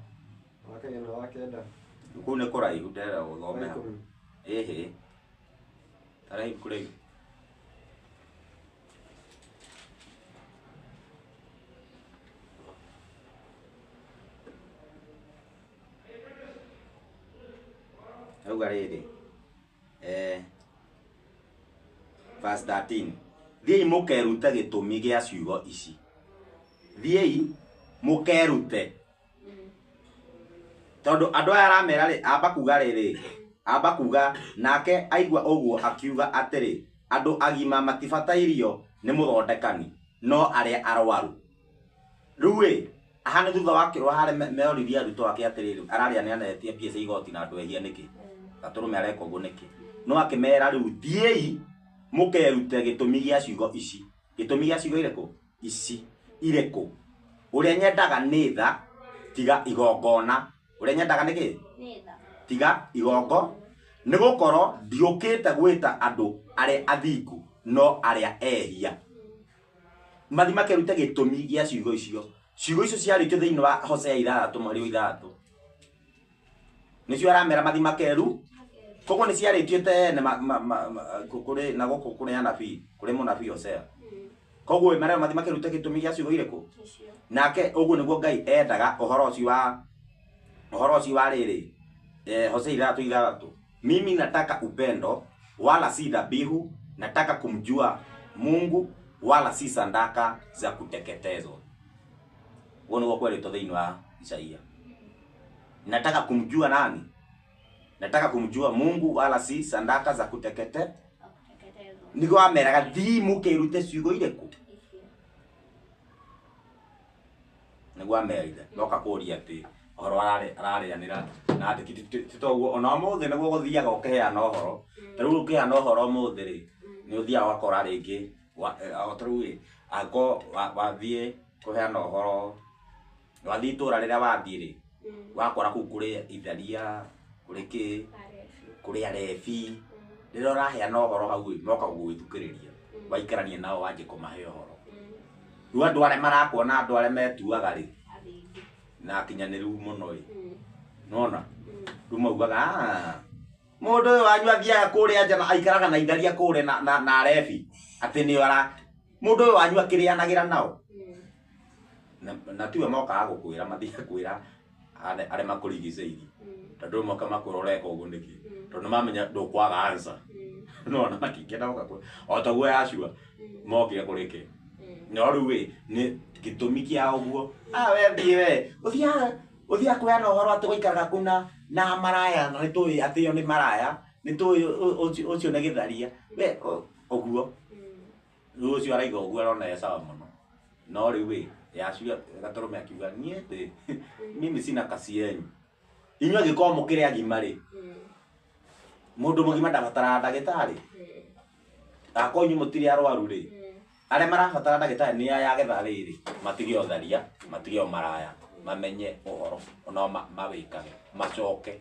kagena wa kenda. Kũu nĩ kũraihu ndĩrenda Wa ũthome hau. 10. Ĩhĩ. Taraihu kũraihu. Auga rĩrĩ. Verse 13. Thiĩi mũkerute gĩtũmi gĩa ciugo ici. Thiĩi mũkerute. Tondũ andũ aya aramera rĩ, amba kuga rĩrĩ, amba kuga nake aigua ũguo akiuga atĩrĩ, andũ agima matibatairio nĩ mũthondekani, no arĩa arwaru. Rĩu ĩ, aha nĩ thutha wa kĩrwa harĩa meoririe arutwo ake atĩrĩrĩ, ararĩa nĩ anetie mbia cia igoti na andũ ehia nĩkĩ? Gatũrũme areka ũguo nĩkĩ? No akĩmera rĩu thiĩi mũkerute gĩtũmi gĩa ciugo ici. Gĩtũmi gĩa ciugo irĩkũ? Ici. Irĩkũ? Ũrĩa nyendaga nĩ tha, tiga igongona. Ũrĩa nyendaga nĩ kĩ? Tiga igongo. Nĩ gũkorwo ndiũkĩte gwĩta andũ arĩa athingu, no arĩa ehia. Mathi makerute gĩtũmi gĩa ciugo icio. Ciugo icio ciarĩtio thĩinĩ wa Hosea 6 mũhari wa 6. Nĩcio aramera mathi makeru. Koguo nĩ ciarĩtio tene kũrĩ na gũkũ kũrĩ anabii, kũrĩ mũnabii Hosea. Koguo marĩa mathi makerute gĩtũmi gĩa ciugo irĩkũ? Nake ũguo nĩguo Ngai endaga ũhoro ũcio wa rĩrĩ. Hosea 6:6. Mimi nataka upendo wala si dhabihu, nataka kumjua Mungu wala si sadaka za kuteketezwa. Ũguo nĩguo kwerĩtwo thĩinĩ wa Isaia. Nataka kumjua nani? Nataka kumjua Mungu wala si sadaka za kutekete. Nĩguo ameraga thiĩ mũkerute ciugo irĩkũ? Nĩguo amerire. Noka kũria atĩ ũhoro ararĩanĩra na atĩ ti toguo ona ũmũthĩ nĩguo gũthiaga ũkĩheana ũhoro. Ta rĩu ũkĩheana ũhoro ũmũthĩ rĩ, nĩ ũthiaga ũgakora rĩngĩ ta rĩu ĩ, angĩkorwo wathiĩ kũheana ũhoro, wathiĩ itũra rĩrĩa wathiĩ rĩ, wakora kũu kũrĩ itharia, kũrĩ kĩ, kũrĩ arebi. Rĩrĩa ũraheana ũhoro hau ĩ, moka gũgwĩthukĩrĩria. Waikarania nao wanjie kũmahe ũhoro. Rĩu andũ arĩa marakuona, andũ arĩa metuaga rĩ, na akinyanĩru mũno ĩ. Nĩwona? Rĩu maugaga, mũndũ ũyũ wanyu athiaga kũrĩa nja na aikaraga na itharia kũrĩa na arebi. Atĩ nĩo ara, mũndũ ũyũ wanyu akĩrĩanagĩra nao. Na tiwe mokaga gũkwĩra, mathiaga kwĩra arĩa makũrigicĩirie. Tondũ moka makwĩra ũreka ũguo nĩkĩ? Tondũ nĩmamenya ndũkwaga answer. Nĩwona matingĩenda gũka kwĩra. O taguo Yahshua mokire kũrĩ kĩ? No rĩu ĩ, nĩ gĩtũmi kĩa ũguo. We thiĩ we, ũthiaga kũheana ũhoro atĩ gũikaraga kũu na maraya, na nĩtũĩ atĩ ĩyo nĩ maraya, nĩtũĩ ũcio nĩ gĩtharia. We, ũguo. Rĩu ũcio araiga ũguo arona e sawa mũno. No rĩu ĩ, Yahshua gatũrũme akiuga, niĩ ndĩ, mimi sina kasi yenyu. Inyuĩ angĩkorwo mũkĩrĩ agima rĩ, mũndũ mũgima ndabataraga ndagĩtarĩ. Akorwo inyuĩ mũtirĩ arwaru rĩ, arĩa marabatara ndagĩtarĩ nĩ aya agetha rĩrĩ, matige ũtharia, matige ũmaraya, mamenye ũhoro, onao mawĩkage, macoke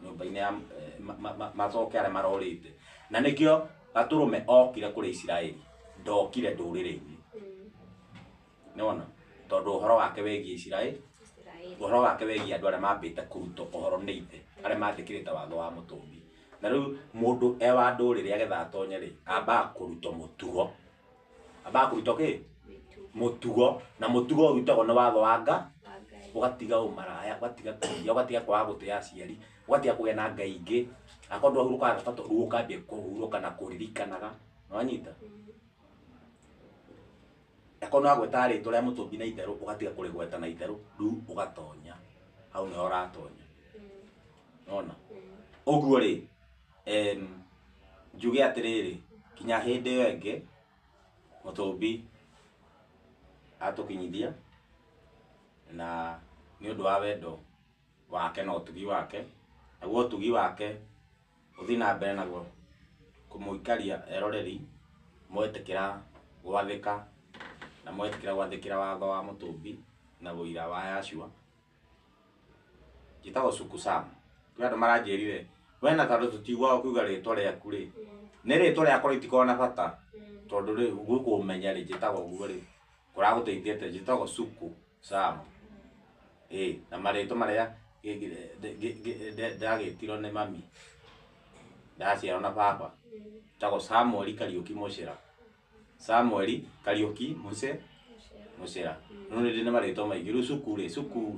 nyũmba-inĩ ya, macoke arĩa marorĩte. Na nĩkĩo gatũrũme okire kũrĩ Isiraeli, ndokire ndũrĩrĩ-inĩ. Nĩwona? Tondũ ũhoro wake wĩgiĩ Isiraeli, ũhoro wake wĩgiĩ andũ arĩa mambĩte kũrutwo ũhoro nĩ ithe, arĩa mathĩkĩrĩte watho wa mũtũmbi. Na rĩu mũndũ e wa ndũrĩrĩ agetha atonye rĩ, ambaga kũrutwo mũtugo. Ambaga kũrutwo kĩ? Mũtugo. Na mũtugo ũrutagwo nĩ watho wa Ngai. Ũgatiga ũmaraya, ũgatiga kũiya, ũgatiga kwaga gũtĩa aciari, ũgatiga kũgĩa na ngai ingĩ. Akorwo ndwahurũkaga thabatũ, rĩu ũkambia kũhurũka na kũririkanaga. Nĩwanyita? Akorwo nĩwagwetaga rĩtwa rĩa mũtũmbi na itherũ, ũgatiga kũrĩgweta na itherũ, rĩu ũgatonya. Hau nĩho ũratonya. Nĩwona? Ũguo rĩ, njuge atĩrĩrĩ, kinya hĩndĩ ĩyo ĩngĩ, mũtũmbi atũkinyithia. Na nĩ ũndũ wa wendo wake na ũtugi wake, naguo ũtugi wake ũthiĩ na mbere naguo kũmũikaria eroreri mwetĩkĩra gwathĩka na mwetĩkĩra gwathĩkĩra watho wa mũtũmbi na ũira wa Yahshua. Njĩtagwo Suku Sam. Kwĩ andũ maranjĩrire we na tondũ tũtiguaga ũkiuga rĩtwa rĩaku rĩ, nĩ rĩtwa rĩakwa rĩtikoragwo na bata tondũ rĩ gũkũmenya rĩ njĩtagwo ũguo rĩ kũragũteithia atĩa? Njĩtagwo Suku Sam. Ĩ na marĩtwa marĩa ndagĩtirwo nĩ mami ndaciarwo na baba, njĩtagwo Samuel Kariũki Mũcĩra. Samuel Kariũki Mũcĩra. Rĩu nĩ ndĩ na marĩtwa maingĩ. Rĩu Suku rĩ,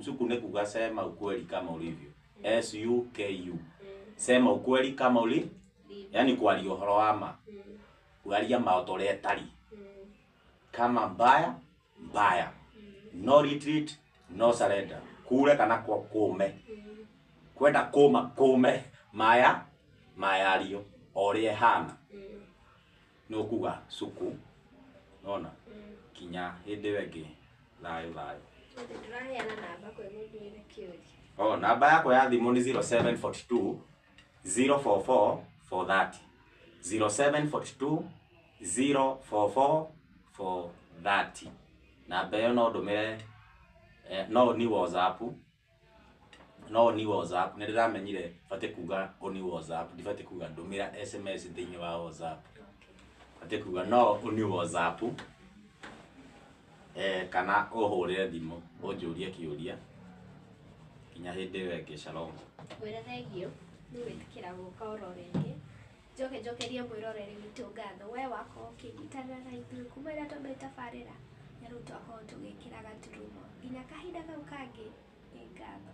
Suku nĩ kuga sema ukweli kama ulivyo. S U K U. Sema ukweli kama ulivyo, yani kwaria ũhoro wa ma, kwaria ma o ta ũrĩa ĩtariĩ. Kama mbaya mbaya, no retreat, no surrender. Kure kana kũme, kwenda kũma kũme, maya mayario o ũrĩa ĩhana. Nĩ ũkuga Suku nona kinya hĩndĩ ĩyo ĩngĩ. Thayũ thayũ. Ndĩraheana namba kwĩ mũndũ wĩna kĩũria. Oh, namba yakwa ya thimũ nĩ 0742 044 430. 0742 044 430. Namba ĩyo no ndũmĩre, no ni WhatsApp, no ni WhatsApp. Nĩ ndĩramenyire batiĩ kuga ni WhatsApp, ndibatiĩ kuga ndũmĩra SMS thĩinĩ wa WhatsApp. Batiĩ kuga no ni WhatsApp, kana ũhũrĩre thimũ ũnjũrie kĩũria kinya hĩndĩ ĩyo ĩngĩ. Shalom. Ngwĩra thengio nĩ gwĩtĩkĩra gũka oro rĩngĩ. Njoke njokerie mwĩroreri witũ ngatho, we wakorwo ũkĩnyitanĩra na ithuĩ kuma rĩrĩa twambĩrĩria tabarĩra na rĩu twakorwo tũgĩkĩra gaturumo nginya kahinda kau kangĩ. Nĩ ngatho.